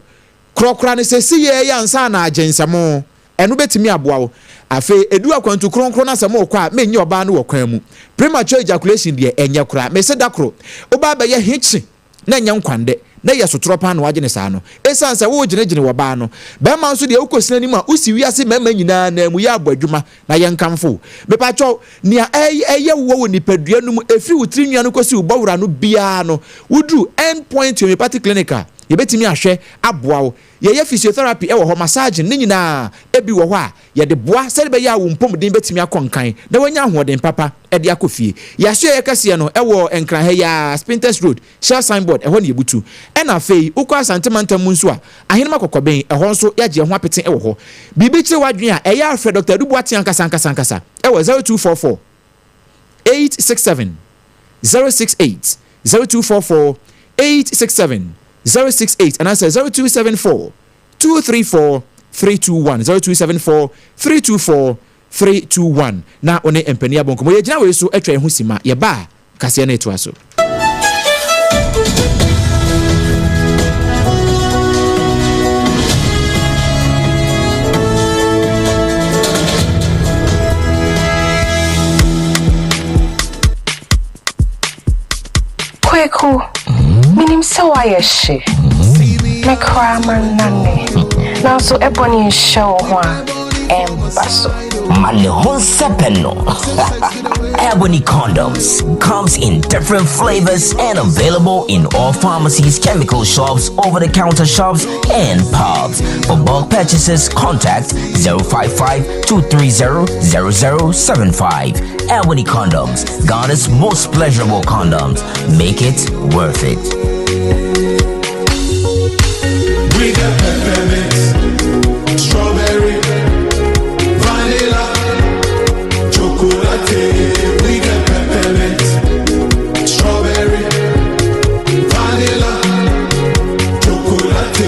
korɔkora no sesiyɛɛ yi ansa na agye nsɛmo. Ɛno bɛtumi aboa wo. Afei, ɛdu akwantu kronkron na sɛ morekɔ a, mennye ɔbaa no wɔ kwan mu. Premature ejaculation deɛ, ɛnyɛ koraa. Mese da koro, wobaa bɛyɛ hekye na ɛnyɛ nkwandɛ, na ɛyɛ sotorɔ paa na wagye no saa no. Ɛsiane sɛ woregyinagyina wɔ baa no. Barima nso deɛ, wokɔ sini anim a, wosi wiase mmarima nyinaa nan mu yɛ abɔ adwuma na yɛnkamfo wo. Mepakyɛw, nea ɛyɛ woɔ wɔ nipadua no mu, ɛfiri wo tiri nwia no kɔsi wo bɔwora no biara no, woduru End Point Homeopathic Clinic a, yɛbɛtumi ahwɛ aboa wo. Yɛyɛ physiotherapy wɔ hɔ, massaging, ne nyinaa bi wɔ hɔ a yɛde boa sɛdeɛ ɛbɛyɛ a wo mpɔmuden bɛtumi akɔ nkan na woanya ahoɔden papa de akɔ fie. Yɛn asoɛeɛ kɛseɛ no wɔ Nkran ha yi ara, Spintex Road, Shell signboard, ɛhɔ na yɛbutu. Ɛna afei wokɔ Asante mantam mu nso a, Ahenema Kɔkɔben, ɛhɔ nso yɛagye yɛn ho apete wɔ hɔ. Biribi kyere w'adwene a, ɛyɛ a frɛ Dɔkta Adu Boateng ankasa ankasa ankasa wɔ 0244 867 068, 0244 867 068 anaasɛ 0274 234 321, 0274 324 321 na wo ne mpanin abɔ nkɔmmɔ. Yɛgyina wei so atwa yɛn ho simma. Yɛba a, kaseɛ no retoa so. Kweku, menim sɛ woayɛ hye. Me koraa mannane. Nanso ɛbɔne nhyɛ wo ho a, ɛmba so. Ma ne ho nsɛpɛ no. Ebony condoms comes in different flavors and available in all pharmacies, chemical shops, over-the-counter shops, and pubs. For bulk purchases, contact 055 230 0075. Ebony condoms, Ghana's most pleasurable condoms. Make it worth it. We got peppermint, strawberry, vanilla, chocolate. We got peppermint, strawberry, vanilla, chocolate.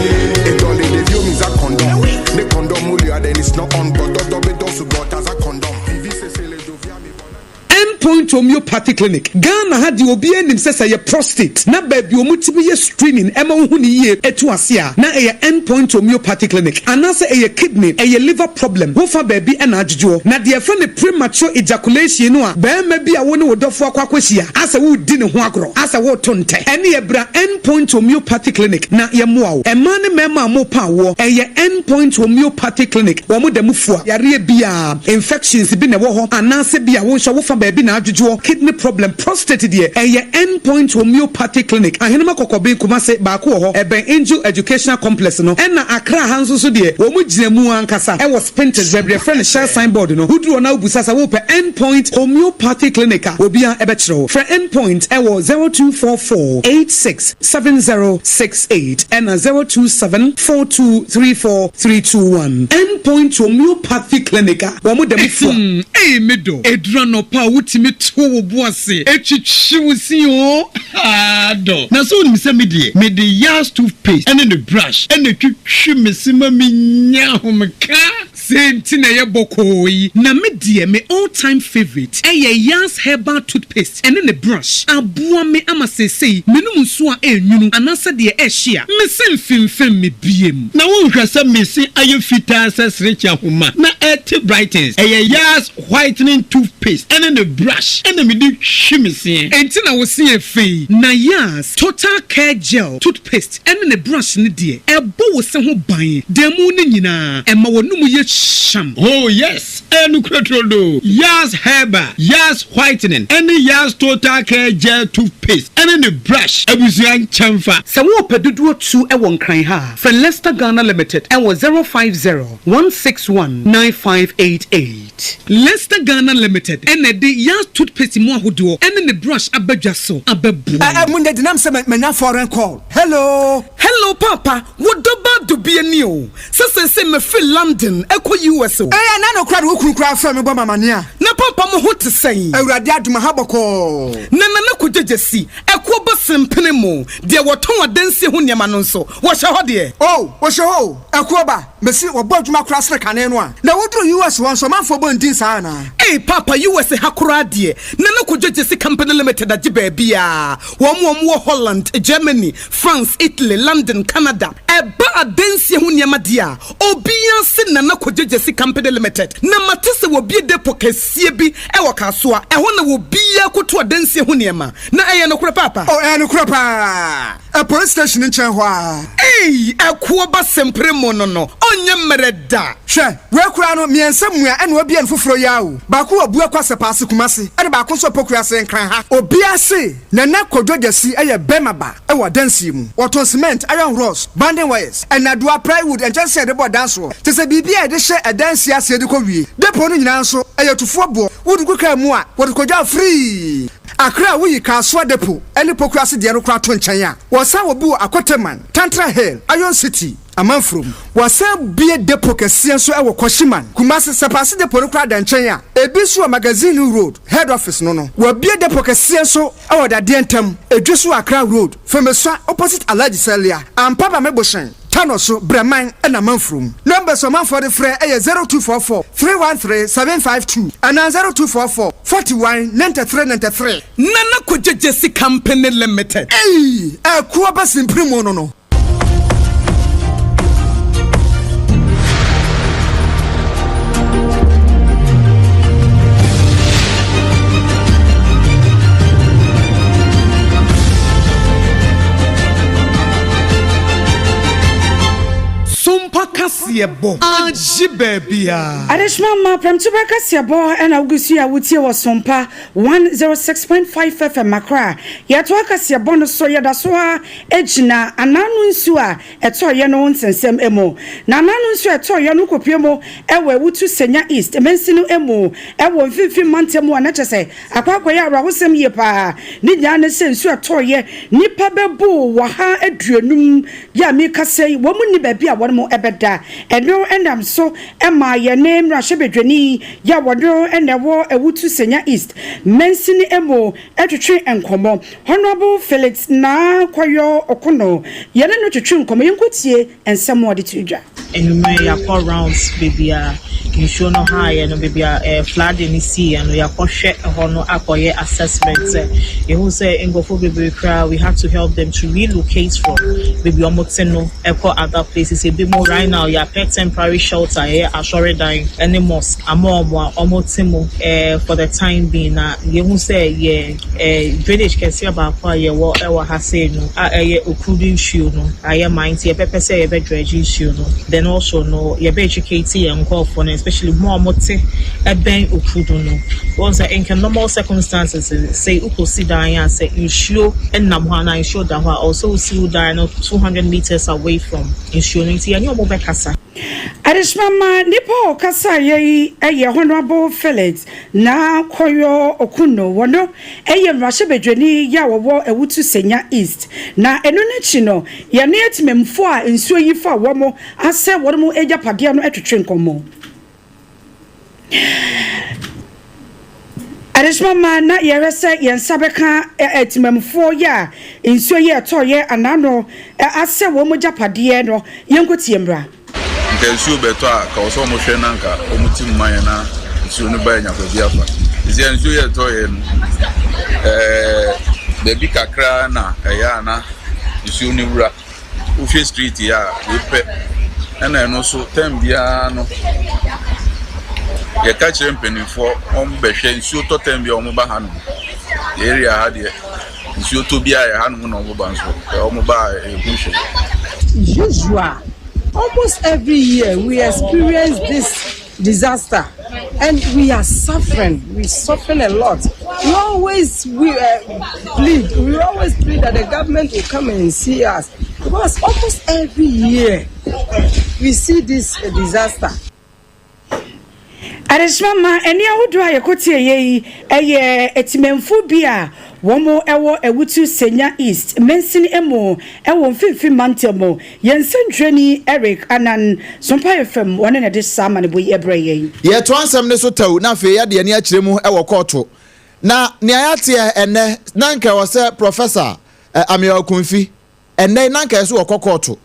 Etɔli ɖeviwo mi za condom. Ne condom wolia then it's not on gbɔdɔdɔ be dɔ sugbɔ ta za condom. Vivi sese le dovia mi bɔ na. End Point Homeopathy Clinic, Ghana ha deɛ obiara nim sɛ sɛ ɛyɛ prostate na baabi a wɔtumi yɛ screening ma wohu no yie to ase a, na ɛyɛ End Point Homeopathy Clinic. Anaasɛ ɛyɛ kidney, ɛyɛ liver problem, wofa baabi na adwodwoɔ. Na deɛ yɛfrɛ no premature ejaculation no a barima bi a wo ne wo dɔfoɔ akɔ akɔhyia asɛ woredi ne ho agorɔ, asɛ woreto ntɛ, ɛneɛ bra End Point Homeopathy Clinic na yɛmmoa wo. Mmaa ne mmarima a morepa awoɔ, ɛyɛ End Point Homeopathy Clinic, wɔn da mu fua yareɛ biara. Infections bi na ɛwɔ hɔ anaasɛ bi a wo nso wofa baabi na adwodwoɔ, kidney problem, prostate deɛ ɛyɛ End Point Homeopathy Clinic, Ahenema Kɔkɔben, Kumase, baako wɔ hɔ, ɛbɛn Angel Educational Complex no, ɛna Accra ha nso so deɛ wɔn gyina mu ankasa ɛwɔ Spintex baabi yɛfrɛ no Shell sign board no, woduru hɔ na wobisa sɛ wopɛ End Point Homeopathy Clinic a obiara ɛbɛkyerɛ wo. Frɛ End Point ɛwɔ 0244 86 7068 ɛna 027 4234 321. End Point Homeopathy Clinic a wɔn da mu fua. Hmm ei me dɔ, ɛduru anɔpa a wotumi to wo bo ase twitwi wo se oo haa dɔ. Na sɛ wonim sɛ me deɛ mede Yas toothpaste ne ne brush na ɛtwitwi me se ma menya ahomeka. Sei nti na ɛyɛ bɔkɔɔ yi. Na me deɛ me all time favourite ɛyɛ Yas herbal toothpaste ɛne ne brush. Aboa me ama seesei menom nsuo a ɛnwunu anaasɛ deɛ ɛhye a, me se mfemfem me biem. Na wonhwɛ sɛ me se ayɛ fitaa sɛ serekye ahoma na ɛte brightens. Ɛyɛ Yas whitening toothpaste ɛne ne brush ɛna mede twi me seɛ. Enti na wo se yɛ fɛ yi. Na Yas total care gel toothpaste ɛne ne brush no deɛ, ɛbɔ wo se ho ban da mu no nyinaa, ɛma w'anomu yɛ hyam. Oh yes, ɛyɛ nokorɛ turodoo. Yaz Herbal, Yaz Whitening ɛne Yaz Total Care Gel Toothpaste ɛne ne brush abusua nkyɛnfa. Sɛ worepɛ dodoɔ tu wɔ Nkran ha a, frɛ Lester Ghana Limited wɔ 050 161 9588. Lester Ghana Limited na ɛde Yaz Toothpaste mu ahodoɔ ne ne brush aba dwa so abɛboa wo. Ɛɛ Monday denam sɛ manya foreign call. Hello. Hello paapa, wo dɔ ba dubia ni o, sɛ seesei mefiri London ɛkɔ US o. Ɛɛ ɛna no koraa de wo kunu koraa frɛ me bɔ me amaneɛ a. Na paapa mo ho te sɛn? Awurade adom aha bɔkɔɔ. Na Nana Kwadwo Gyasi, ɛkoɔ ba sempene mo, deɛ wɔtɔn adansie ho nneɛma no nso, wɔhyɛ hɔ deɛ? Oh, wɔhyɛ hɔ o, ɛkoɔ ba. Mese wɔbɔ adwuma koraa sene kane no a. Na woduru US hɔ nso ɔmanfoɔ bɔ ndin saa anaa? Ei paapa US ha koraa deɛ Nana Kojo Gyesi Company Limited agye baabiaa, wɔn a wɔwɔ Holland, Germany, France, Italy, London. London, Canada. Ɛba adansie ho nneɛma deɛ a, obiara se Nana Kojo Gyasi Company Limited. Na mate sɛ wɔbue depot kɛseɛ bi wɔ Kasoa. Ɛhɔ na obiara kɔtu adansie ho nneɛma. Na ɛyɛ nokorɛ paapa? Oh, ɛyɛ nokorɛ paa. Ɛ police station nkyɛn hɔ ara. Ei, ɛkoɔ ba sempere mo no no, ɔnyɛ mmerɛ da. Hwɛ, wei koraa no, mmiɛnsa mua ɛna wabue no foforɔ yi ara o. Baako wɔ Abuakwa Sɛpaase, Kumasi, ɛna baako nso wɔ Pokuase, Nkran ha. Obiara se Nana Kwadwo Gyasi yɛ bɛrima ba wɔ adansie mu. Wɔtɔn cement, iron rods, bonding wires, nnadewa, plywood, nkyɛnsee a yɛde bɔ dan soɔ, kyerɛ sɛ biribiara a yɛde hyɛ adansie aseɛ de kɔ wie. Depot no nyinaa nso, ɛyɛ tufoɔ boɔ. Wode gu kaa mu a, wɔde kɔgya wo free. Accra a woyi Kasoa Depot ne Pokuase deɛ no koraa to nkyɛn a, wɔsan wɔ bi wɔ Akoteman, Tantra Hill, Iron City, Amanfurom. Wɔasan bue depot kɛseɛ nso wɔ Kwashiman, Kumasi. Sɛpaase depot no koraa da nkyɛn a, ebi nso wɔ Magazine Road, Head Office no no. Wɔabue depot kɛseɛ nso wɔ Dadeɛ Ntam, Edweso Accra Road, Femesua opposite Alhaji Salia, Ampaba Mebohyɛn. Tano so, Brɛman na Manfurom. Numbers a ɔmanfoɔ de frɛ yɛ 0244 313 752 anaa 0244 41 93 93. Nana Kogye Gyasi Company Limited. Eii ɛko aba simpiri mu no no. Sompa kaseɛbɔ agye baabiara. Adehyema mma prɛmtoberɛ kaseɛbɔ na wogu so yi a wotie wɔ Sompa 106.5 FM Accra. Yɛtoa kaseɛbɔ no so, yɛda so ara gyina Anaano nsuo a ɛtɔeɛ no ho nsɛnsɛm mu. Na Anaano nsuo a ɛtɔeɛ no kɔpue mu wɔ Awutu Senya East mansini mu wɔ Mfimfini mantam mu a na kyerɛ sɛ Akɔ akɔyɛ awerɛhosɛm yie paa. Ne nyinaa ne sɛ nsuo a ɛtɔeɛ, nnipa bɛbu 150 yi a merekasa yi, wɔn nni baabi a wɔn bɛda. Ɛno nam so maa yɛne mmarahyɛbadwani yi a ɔno na ɛwɔ Awutu Senya East mansini mu twetwe nkɔmmɔ. Honourable Felix Naa Koyo Okono, yɛne no twetwe nkɔmmɔ. Yɛnkɔtie nsɛm a ɔde too dwa. Anwummerɛ yɛakɔ rounds baabi a nsuo no haeɛ no, baabi a eh, flooding no siiɛ no, yɛakɔhwɛ ɛhɔ no akɔyɛ assessment sɛ yɛhu sɛ nkurɔfoɔ bebree koraa we had to help them to relocate from baabi a wɔte no ɛkɔ other places. Ebi mo right now yɛapɛ temporary shelter ɛyɛ asɔredan ne mosque ama wɔn a wɔte mu eh, for the time being na yɛhu sɛ yɛ Eh, drainage kɛseɛ baako a yɛwɔ wɔ ha sei no a ɛyɛ Okurudu nsuo no ayɛ ma nti yɛbɛpɛ sɛ yɛbɛ dredge nsuo no then also no yɛbɛ educate yɛn nkorɔfoɔ no especially mo a wɔte ɛbɛn Okurudu no wɔn sɛ nka normal circumstances sɛ wokɔsi dan a sɛ nsuo nam hɔ anaa nsuo da hɔ a ɔwɔ sɛ wosi wo dan no 200 meters away from nsuo no nti yɛne wɔn bɛkasa. Adesima ma nipa a ɔkasaeɛ yi yɛ Honourable Felix Naa Koyo Okunno. Wɔno yɛ mmarahyɛbadwani yi a wɔwɔ Awutu Senya East. Na ɛno no akyi no, yɛne atemammufoɔ a nsuo yi fa wɔn asɛ wɔn agyapadeɛ no twetwe nkɔmmɔ. Adesoma ma na yɛhwɛ sɛ yɛn nsa bɛka atemammufoɔ yi a nsuo yi a ɛtɔeɛ anaano asɛ wɔn agyapadeɛ no. Yɛnkɔtie mmra. Nka nsuo bɛtɔ a, ka wɔ sɛ wɔn hwɛ na nka wɔn ti mu ma yɛn na nsuo no ba yɛ nya baabi afa. Sisi a nsuo yɛ tɔ yɛ no, ɛɛ baabi kakra na ɛyɛ a na nsuo no wura. Wohwɛ street yi a, wei pɛ ɛna ɛno nso tɛm biara no yɛka kyerɛ mpanimfoɔ wɔn bɛhwɛ nsuo tɔ tɛm biara wɔn ba ha nom. Yɛ area ha deɛ nsuo tɔ biara yɛ ha nom na wɔn ba nso wɔn ba a ɛhu hwɛ. Usual almost every year we experience this disaster and we are suffering we suffering a lot we always we uh, plead we always plead that the government will come and see us because almost every year we see this uh, disaster. Adesoma ma ɛnne ahodoɔ a yɛkɔtieeɛ yi yɛ atimanfoɔ bi a wɔn wɔ Awutu Senya East mansini mu wɔ Mfimfini Mantam mu. Yɛn nsɛntwerɛni Eric Anan Sompaeɛ fam wɔne na ɛde saa amanebɔ yi brɛɛ yɛn. Yɛtoa nsɛm no so tɛw na afei yɛde yɛn ani akyerɛ mu wɔ kɔɔto. Na nea yɛateɛ ɛnnɛ, na anka ɛwɔ sɛ Prɔfɛsa Ameyaw Akumfi, ɛnnɛ yi na anka ɛsɛ wɔkɔ kɔɔto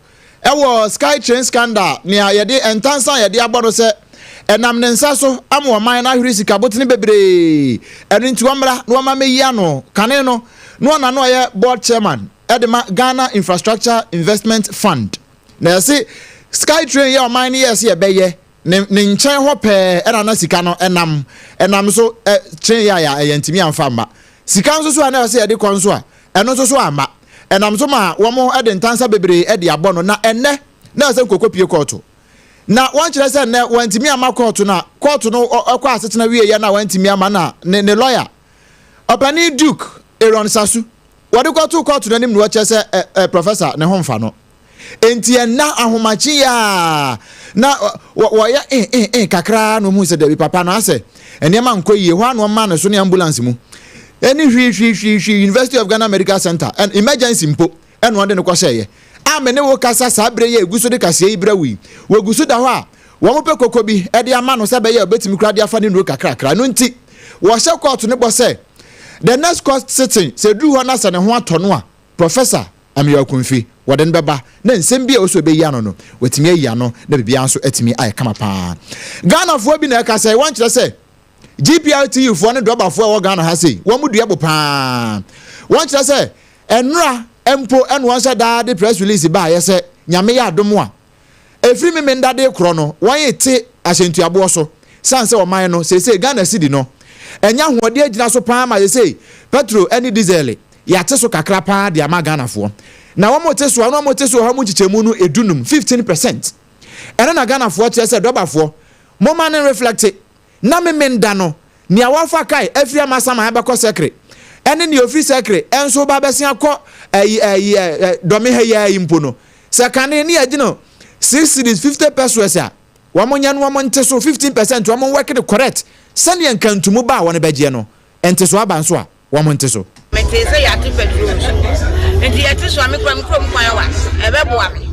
wɔ Sky Train scandal, nea yɛde ntansa a yɛde abɔ no sɛ ɛnam ne nsa so ama ɔman no ahwere sika botene bebree, ɛno nti wɔmmra na wɔmma mmɛyi ano. Kane no, na ɔna na ɔyɛ board chairman. de ma Ghana Infrastructure Investment Fund. Na yɛse Sky Train yɛ ɔman no yɛɛ sɛ yɛbɛyɛ ne ne nkyɛn hɔ pɛɛ ɛna na sika no ɛnam ɛnam so ɛ train yɛ a yɛ yɛntumi amfa mma. Sika nso so a na ɛsɛ yɛde kɔ nso a ɛno nso so amma. Ɛnam so ma wɔn de ntansa bebree de abɔ no na ɛnnɛ na ɛsɛ nkokɔ pie kɔɔto. Na wɔnkyerɛ sɛ nnɛ wɔantumi amma kɔɔto na kɔɔto no kɔ asetena wieɛ na wɔantumi amma na ne ne lɔya ɔpanin Duke Aaron Sasu wɔde kɔtoo kɔɔto no anim na wɔkyerɛ sɛ ɛ ɛ Professor ne ho mfa no. Enti ɛnna ahomakye yi a na wɔyɛ eh eh eh kakra na wɔhu sɛ dabi papa no asɛ nneɛma nkɔ yie hɔ a na wɔma no so ne ambulance mu ɛne hwii hwii hwii hwii University of Ghana Medical Center and emergency mpo ɛna wɔde no kɔhyɛeɛ a me ne wo kasa saa berɛ yi a ɛgu so de kaseɛ yi brɛ wo yi wɔgu so da hɔ a wɔpɛ koko bi de ama no sɛ ɛbɛyɛ a ɔbɛtumi koraa de afa ne nnuro kakrakra ɛno nti wɔhyɛ kɔɔto no bɔ sɛ the next court sitting sɛ ɛduru hɔ na sɛ ne ho atɔ no a Professor Ameyaw Akumfi, wɔde no bɛba na nsɛm bi a ɛwɔ sɛ ɔbɛyi ano no, watumi ayi ano na biribiara nso atumi ayɛ kama paa. Ghanafoɔ bi na ɛka sɛ, wɔnkyerɛ sɛ GPRTU foɔ ne drɔbafoɔ a ɛwɔ Ghana ha sei, wɔn mu dua bo paa. Wɔnkyerɛ sɛ ɛnora mpo ɛna wɔn hyɛ daa de press release baayɛ sɛ Nyame yɛ adom a, Ɛfiri Memenda de rekorɔ no, wɔrete ahyɛntuaboɔ so sane sɛ ɔman no seesei Ghana cedi no anya ahoɔden agyina so paa ma seesei pɛtro ne dizɛle yɛate so kakra paa de ama Ghanafoɔ. Na wɔte so a na wɔte so ɔha mu nkyekyɛmu no edunum, 15 percent. Ɛno na Ghanafoɔ kyerɛ sɛ dɔbafoɔ momma no nreflɛkte Na Memenda no, nea wafa kae afiri amasaman abɛkɔ Sɛkre, ɛne nea ofiri Sɛkre nso reba abɛsen akɔ ɛyi ɛyi ɛ Dɔme ha yi ara yi mpo no, sɛ kane ne yɛgye no six cedis fifty pesewas a, wɔn nyɛ no wɔn nte so 15% wɔn work no correct sɛdeɛ nkantumu ba a wɔn bɛgyeɛ no nteso aba nso a. wɔn nte so. Metee sɛ yɛate petrol so nti yɛte so a me kura me kurom kwan wa ɛbɛboa me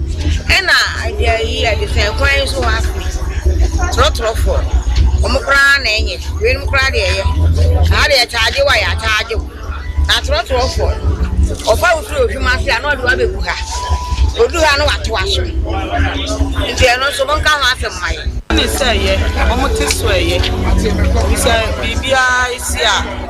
ɛna deɛ yi yɛde sɛn kwan yi so hɔ ase trɔtrɔfoɔ wɔn koraa na ɛnyɛ weinom koraa deɛ ɛyɛ saa deɛ kyaagye wa yɛ akyaagye wo na trɔtrɔfoɔ ɔfa wo firi ohwim ase a na ɔde wabɛgu ha odu ha na watoa so nti ɛno nso monka ho asɛm ma yɛ. Ne sɛ ɛyɛ wɔn te so ɛyɛ sɛ biribiara si a.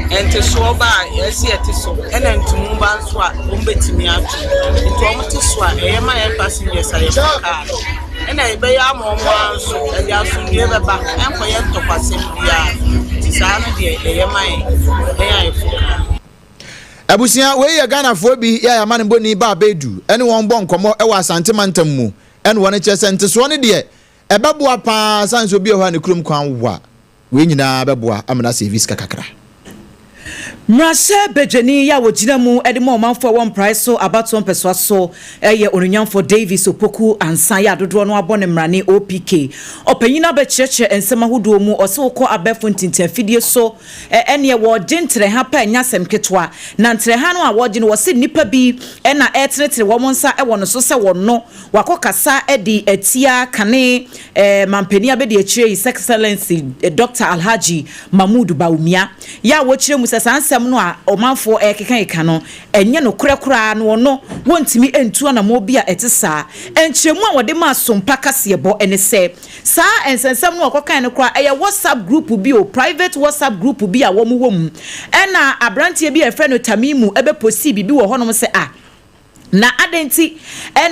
Ntesoɔ ba a, yɛse yɛte so, ɛna ntumu ba nso a, wɔn bɛtumi ato. Nti wɔn te so a, ɛyɛ ma yɛn passengers a yɛfa kaa no. Ɛna ɛbɛyɛ ama wɔn ara nso, ɛde asomdwoeɛ bɛba, ɛnkɔyɛ ntɔkwasɛm biara. Nti saa no deɛ, ɛyɛ ma yɛn, yɛn a yɛfo kaa no. Abusua, wei yɛ Ghanafoɔ bi yɛ a amanebɔni Baa Baidu ne wɔn bɔ nkɔmmɔ wɔ Asante mantam mu ɛna wɔn kyerɛ sɛ ntesoɔ no deɛ ɛbɛboa paa sane sɛ obi wɔ hɔ a ne kurom kwan wa. Wei nyinaa bɛboa ama no asɛɛvi sika kakra. Mmarahyɛ badwani yi a ɔgyina mu de ma ɔmanfoɔ a ɛwɔ Mprae so abatoɔ mpɛsoa so yɛ Onuonyamfoɔ Davies Opoku Ansah yi a dodoɔ no abɔ no mmrane OPK. Ɔpanyin no abɛkyerɛkyerɛ nsɛm ahodoɔ mu, ɔse wokɔ abɛɛfo ntintanfidie so ɛneɛ wɔregye ntrɛha pɛ ɛnyɛ asɛm ketewa. Na ntrɛha no a wɔregye no wɔse nnipa bi na ɛretenetene wɔn nsa wɔ no so sɛ wɔno Wakɔkasa de atia kane manpanin abadiakyire His Excellency Dɔkta Alhaji Mahmood Bawumia yɛ a wɔkyerɛ mu sɛ saa nsɛm no a ɔmanfoɔ rekekakeka no ɛnyɛ nokorɛ koraa na ɔno wɔntumi ntu anamɔn bi a ɛte saa. Nkyerɛmu a wɔde maa Sompa kaseɛbɔ ne sɛ saa nsɛnsɛm no a ɔkɔkae no koraa ɛyɛ WhatsApp group bi o, private WhatsApp group bi a wɔn wɔ mu ɛna abranteɛ bi a yɛfrɛ no Tamimu bɛpostii biribi wɔ hɔnom sɛ ah Na adɛn nti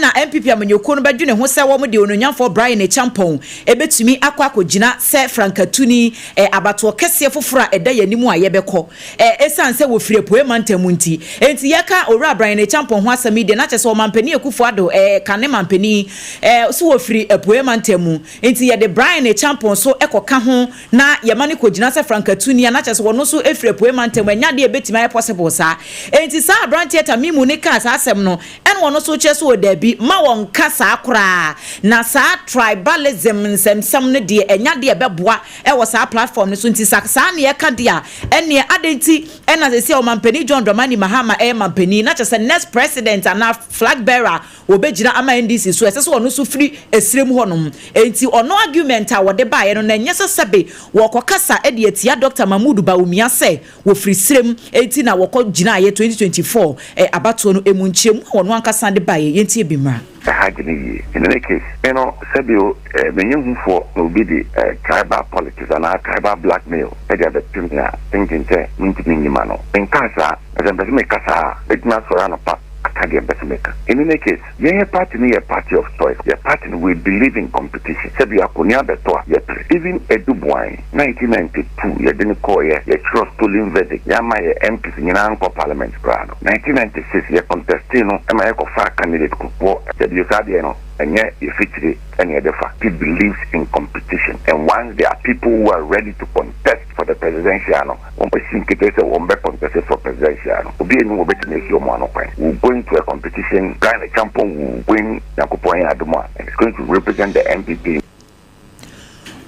na NPP amanyɔkuo no bɛdwene ho sɛ wɔn de Onuonyamfoɔ Bryan Acheampong bɛtumi akɔ akɔgyina sɛ frankatuni abatoɔ kɛseɛ foforɔ a ɛda yɛn anim a yɛbɛkɔ ɛsiane sɛ wɔfiri Apueɛ mantam mu nti. Enti yɛka Owura Bryan Acheampong ho asɛm yi deɛ na kyerɛ sɛ Ɔmanpanin Akufo Addo kane manpanin so wɔfiri Apueɛ mantam mu nti yɛde Bryan Acheampong nso kɔka ho na yɛma no kɔgyina sɛ frankatuni a na kyerɛ sɛ ɔno nso firi apuei mantam, ɛnyɛ adeɛ a ɛbɛtumi ayɛ possible saa. Enti saa aberanteɛ Tamimu no kaa saa asɛm no, ɛna ɔno nso kyerɛ sɛ o daabi, mma wɔnka saa koraa, na saa tribalism nsɛmsɛm no deɛ ɛnyɛ adeɛ a ɛbɛboa wɔ saa platform no so, nti sa saa na yɛka deɛ a, ɛnneɛ adɛn nti na seesei a Ɔmanpanin John Dramani Mahama yɛ manpanin, na kyerɛ sɛ next president anaa flag bearer Wɔbɛgyina ama NDC so, ɛsɛ sɛ ɔno nso firi ɛserɛ mu hɔnom. Enti ɔno argument a wɔde baeɛ no, na ɛnyɛ sɛ sɛbe wɔrekɔkasa de atia Dɔkta Mahmood Bawumia sɛ wɔfiri serɛ mu enti na wɔkɔ gyinaeɛ 2024 abatoɔ no mu. Nkyerɛmu a ɔno ankasa de baeɛ, yɛntie bi mmra. Ɛha adwene yie. In any case, me no sɛbi o eh, menyɛ hufoɔ na obi de eh, tribal politics anaa tribal blackmail de abɛto me a, thinking sɛ mentumi nyi ma no. Menkaa saa, na sɛ mepɛ sɛ mekasa a, mɛtumi asɔre anɔpa. maka deɛ mpɛ sɛ meka. In any case, yɛn yɛ party no yɛ party of choice. Yɛ party no we believe in competition. Sɛbi akonia bɛtɔ a, yɛpere. Even Adu Boahen, 1992 yɛde no kɔeɛ, yɛtwerɛ stolen verdict, yɛamma yɛ MPs nyinaa ankɔ parliament koraa no, 1996 yɛ contestee no ma yɛkɔfaa candidate Kufuor. Sɛbi saa deɛ no ɛnyɛ yɛ fikyire na yɛde fa. He believes in competition and once there are people who are ready to contest for the presidential no, wɔn asi nkete sɛ wɔn bɛ contest for presidential no, obi nni hɔ obetumi asi wɔn ano kwan. We will go into a competition, Bryan Acheampong will win Nyankopɔn yɛ adom a, and is going to represent the NPP.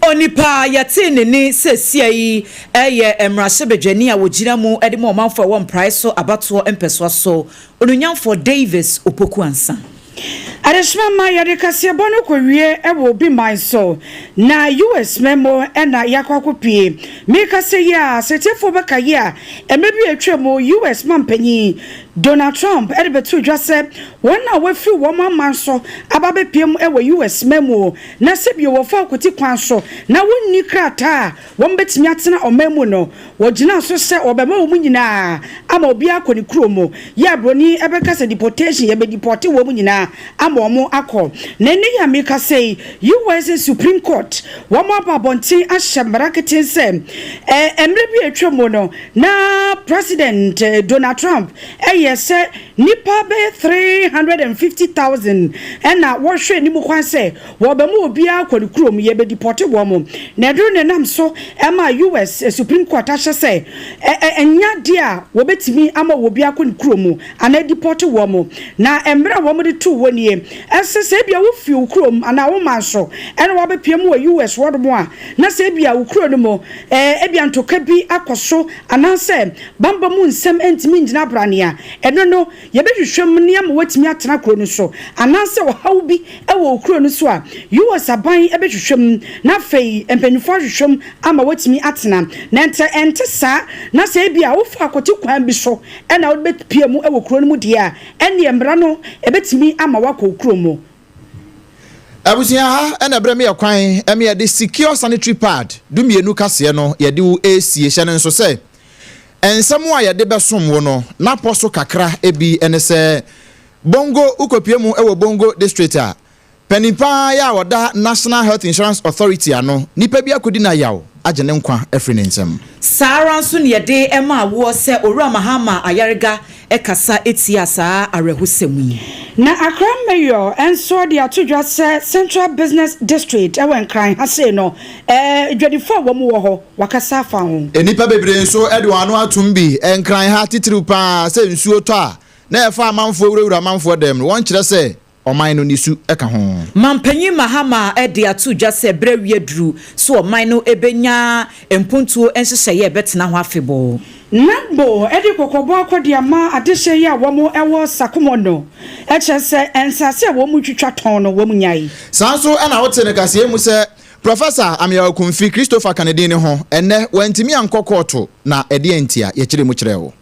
Onipa a yɛtee ne nne seesia yi yɛ mmarahyɛbadwani a ɔgyina mu de ma ɔmanfoɔ a ɛwɔ Mpraeɛ so abatoɔ mpɛsoa so, Onuonyamfoɔ Davis Opoku Ansah. Adesoma ma yɛde kaseɛbɔ no kɔwie wɔ obi man so, na US man mu na yɛakɔ akɔpue. Merekasa yi a, sɛ atiefoɔ bɛkae a, mmerɛ bi a atwa mu, US mampanyin Donald Trump de bɛtoo dwa sɛ wɔn a wɔafiri wɔn aman so aba abɛpue mu wɔ US man mu na sɛbio wɔfa akwati kwan so na wɔnni krataa a wɔbɛtumi atena ɔman mu no, wɔgyinaa so sɛ wɔbɛma wɔn nyinaa ama obiara akɔ ne kuro mu. Yɛ a broni bɛka sɛ deportation, yɛbɛdepɔte wɔn nyinaa ama wɔn akɔ. Na ɛnnɛ yi a merekasa yi, US Supreme Court, wɔn aba abɔnten ahyɛ mmara ketee sɛ mmerɛ bi a atwa mu no, na President Donald Trump yɛ sɛ nnipa bɛyɛ 350,000 na wɔhwɛ anim kwan sɛ Wɔbɛma obiara akɔ ne kurom, yɛbɛdipɔte wɔn. Na ɛno na ɛnam so ma US. Supreme Court ahyɛ sɛ ɛnyɛ adeɛ a wɔbɛtumi ama obiara akɔ ne kurom anaa adipɔte wɔn. Na mmara a wɔde too hɔ nie, Ɛsɛ sɛ ebia wofiri wo kurom anaa wo man so na woabɛpue mu wɔ US. hɔnom a, na sɛ ebia wo kuro no mu ebia ntɔkwa bi akɔ so anaasɛ bammɔ mu nsɛm ntumi nnyina abrane a, ɛno no Yɛbɛhwehwɛ mu na ama woatumi atena kuro no so, anaasɛ ɔhaw bi wɔ wo kuro no so a, US aban bɛhwehwɛ mu, na afei mpanyinfoɔ ahwehwɛ mu ama woatumi atena. Na sɛ ɛnte saa, na sɛ ebia wofa akwati kwan bi so na wode bɛpue mu wɔ kuro no mu deɛ a, ɛnneɛ mmara no bɛtumi ama woakɔ wo kuro mu. Abusua ha na ɛbrɛ me yɛ kwan ma yɛde secure sanitary pad dumienu kaseɛ no yɛde wo resie. Hyɛ no nso sɛ nsɛm a yɛde bɛsom wo no n'apɔ so kakra bi ne sɛ Bongo wokɔpue mu wɔ Bongo district a panin pa ara yɛ a ɔda National Health Insurance Authority ano nipa bi akɔdi no ayaw agye ne nkwa afiri ne nsam. Saa ara nso na yɛde maa woɔ sɛ Owura Mahama Ayariga kasa tiaa saa awerɛhosɛm yi. Na Accra Mayor nso de ato dwa sɛ Central Business District wɔ Nkran ha sei no, adwadifoɔ a wɔn wɔ hɔ, wɔakasa afa ho. Nnipa bebree nso de wɔn ano atom bi Nkran ha titiriw pa ara sɛ nsuo tɔ a na ɛfa amanfoɔ wurawura amanfoɔ dɛm no, wɔnkyerɛ sɛ ɔman no nniso ka ho. Mampanyin Mahama de ato dwa sɛ berɛ awie aduru sɛ ɔman no bɛnya mpuntuo nhyehyɛeɛ a ɛbɛtena hɔ afebɔɔ. NADMO de kɔkɔbɔ akɔ de ama adehyeɛ yi a wɔn wɔ Sakumo no, kyerɛ sɛ nsaase a wɔn twitwa tɔn no wɔn nyae. Saa nso na wote no kaseɛ mu sɛ Professor Ameyaw Akumfi Christopher ka ne din no ho, ɛnnɛ wantumi ankɔ kɔɔto na ɛdeɛn ntia? Yɛkyerɛ mu kyerɛɛ wo.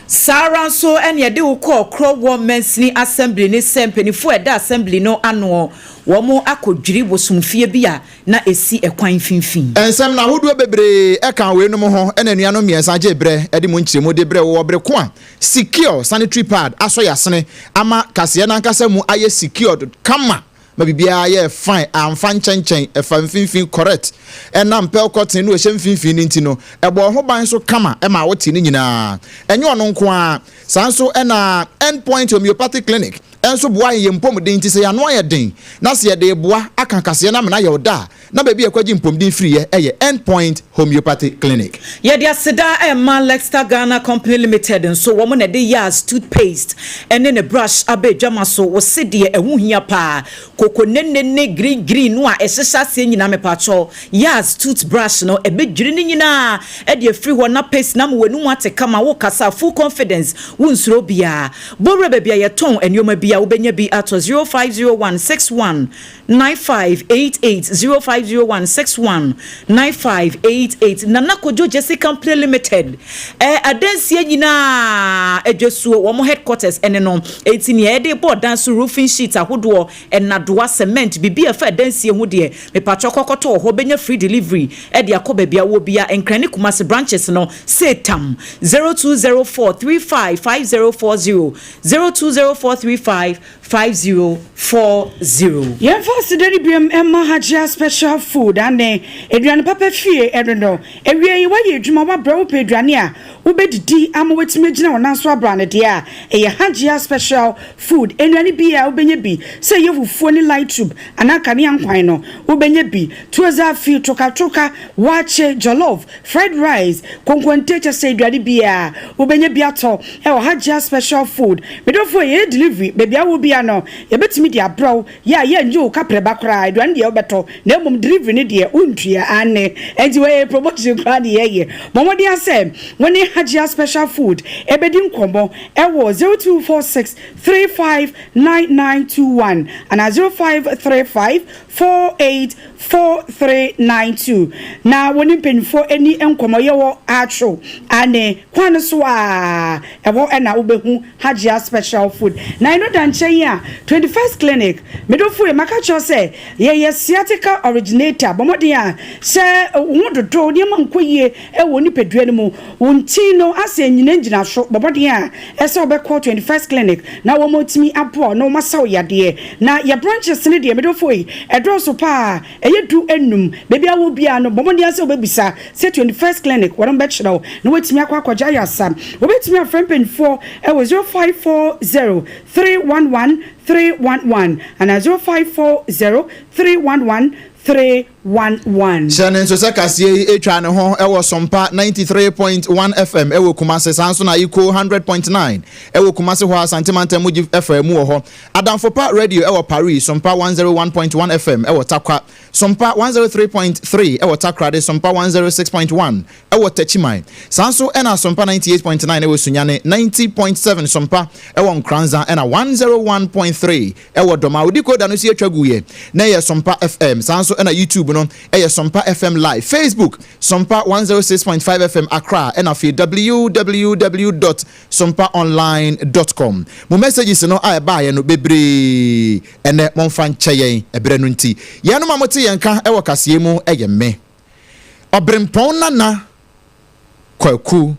Saa ara nso na yɛde wo kɔɔ Krɔwɔ Mansini Assembly ne sɛ mpaninfoɔ a ɛda Assembly no anoɔ, wɔn akɔdwiri bosomfie bi a na ɛsi ɛkwan mfimfini. Nsɛm no ahodoɔ bebree ka weinom ho na anuanom mmiɛnsa gyee berɛ de mu nkyerɛmu de brɛɛ wo wɔ bere ko a Secure Sanitary Pad asɔ yɛasene ama kaseɛ no ankasa mu ayɛ secured kama ma biribiara yɛɛ fine, amfa nkyɛnkyɛn, ɛfa mfimfini correct, ɛnam pearl cotton no a ɛhyɛ mfimfini no nti no, ɛbɔɔ ho ban nso kama maa wotee ne nyinaa. Ɛnyɛ ɔno nko ara, saa nso na End Point Homeopathic Clinic nso boa yɛn yɛn mpɔmuden nti sɛ yɛn ano ayɛ den na sɛ yɛde reboa aka kaseɛ no amena ayɛ wo da a, na baabi a ɛkɔgye mpɔmuden firiiɛ yɛ End Point Homeopathy Clinic. Yɛde aseda rema Lexta Ghana Company Limited nso, wɔn na ɛde Yaz toothpaste ne ne brush aba adwama so. Wo se deɛ ɛho hia paa, koko nene ne green green no a ɛhyehyɛ aseɛ nyinaa mepakyɛw, Yaz toothbrush no ɛbɛdwiri ne nyinaa de afiri hɔ na paste no ama w'anum ate kama, wokasa a full confidence, wonsuro obiara. Bɔ wura baabi a yɛtɔn nneɛma bi a wobɛnya bi atɔ 0501 61 9588 05. 0501 61 9588. Nana Kojo Jesse Company Limited, eh, adansie nyinaa adwasuo, wɔn headquarters ɛne no. Enti nea yɛde bɔ dan so, roofing sheet ahodoɔ, ɛnadoa, cement, biribi a ɛfa adansie ho deɛ, mepatwɔ kɔkɔtɔ wɔ hɔ, bɛnya free delivery ɛde akɔ baabi a wɔ bia. Nkran ne Kumasi branches no, setam 0204 35 5040, 0204 35 5040. Yɛmfa aseda no biom ɛma Hajia Special Food ane aduane papa fie. Ɛno no awie yi, woayɛ adwuma, woabrɛ, wopɛ aduane a wobɛdidi ama woatumi agyina wo nan so abra no deɛ a, ɛyɛ Hajia Special Food. Nnuane bi a wobɛnya bi sɛ ɛyɛ fufuo ne light soup anaa kanea nkwan no, wobɛnya bi tuo zaafi, tokatoka, waakye, jollof, fried rice, konkonte, kyɛ sɛ aduane biara wobɛnya bi atɔ ɛwɔ Hajia Special Food. Medɔfoɔ, yɛyɛ delivery. Baabi a wɔ bia no, yɛbɛtumi de abrɛ wo yɛ a yɛngye wo kaprɛba koraa. Aduane deɛ wobɛtɔ, na mmom delivery no deɛ wontua ane. Ɛnti wɔyɛ promotion koraa ne yɛyɛ. Bɔ mmɔden sɛ wɔne Hajia Special Food ɛbɛdi nkɔmmɔ ɛwɔ 0246 359921 anaa 0535 484392 na wɔne mpanyinfoɔ ani nkɔmmɔ. Yɛwɔ atwo ane kwan no so a ɛhɔ ɛna wobɛhu Hajia Special Food. Na ɛno da nkyɛn a, 21st Clinic, medofo yi, maka kyerɛ sɛ yɛyɛ sciatica originator. Bɔ mmɔden a sɛ wo ho dodo, nneɛma nkɔ yie ɛwɔ nipadua no mu, wo ntin no asɛ nyina gyina so, bɔ mmɔden a ɛsɛ wobɛkɔ 21st Clinic na wɔn atumi aboa na wɔn asa wo yadeɛ. Na yɛ branches no deɛ, medofo yi, ɛdɔɔso paa, ɛyɛ 15. Baabi a wɔ biara no, bɔ mmɔden sɛ wobɛbisa sɛ 21st Clinic, wɔn bɛkyerɛ wo na wɔatumi akɔ akɔgye ayasa. Wɔbɛtumi afrɛ mpanyinfoɔ ɛwɔ 0540 311 311 ana 0540 311 311. Hyɛ ne nso sɛ kaseɛ yi atwa ne ho ɛwɔ Sɔmpa 93.1 FM ɛwɔ Kumase. Saa nso na Iko 100.9 ɛwɔ Kumase hɔ, Asantemantam mu gye FM mu wɔ hɔ. Adamfopa Radio ɛwɔ Paris, Sɔmpa 101.1 FM ɛwɔ Takwa, Sɔmpa 103.3 ɛwɔ Takoradi, Sɔmpa 106.1 ɛwɔ Tɛkyiman. Saa nso ɛna Sɔmpa 98.9 ɛwɔ Sunyane, 90.7 Sɔmpa ɛwɔ Nkranza, ɛna 101.3 ɛwɔ Dɔma. Odi koda no si atwa gu yɛ na ɛyɛ Sɔmpa FM. Saa nso ɛna YouTube no ɛyɛ Sɔmpa FM Live, Facebook Sɔmpa 106.5 FM Accra, ɛna afei www.sompaonline.com. Mo messages no a ɛbaayɛ no bebree ɛnɛ, momfa nkyɛ yɛn ɛberɛ no nti. Yɛnom a mote yɛn ka ɛwɔ kaseɛ mu ɛyɛ me Ɔberempɔn Nana Kwaku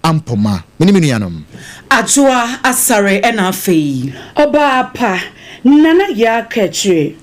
Ampoma, mene me nuanom. Adwoa Asare, ɛna afei Ɔbaa Pa Nana Yɛ Aka Akyire.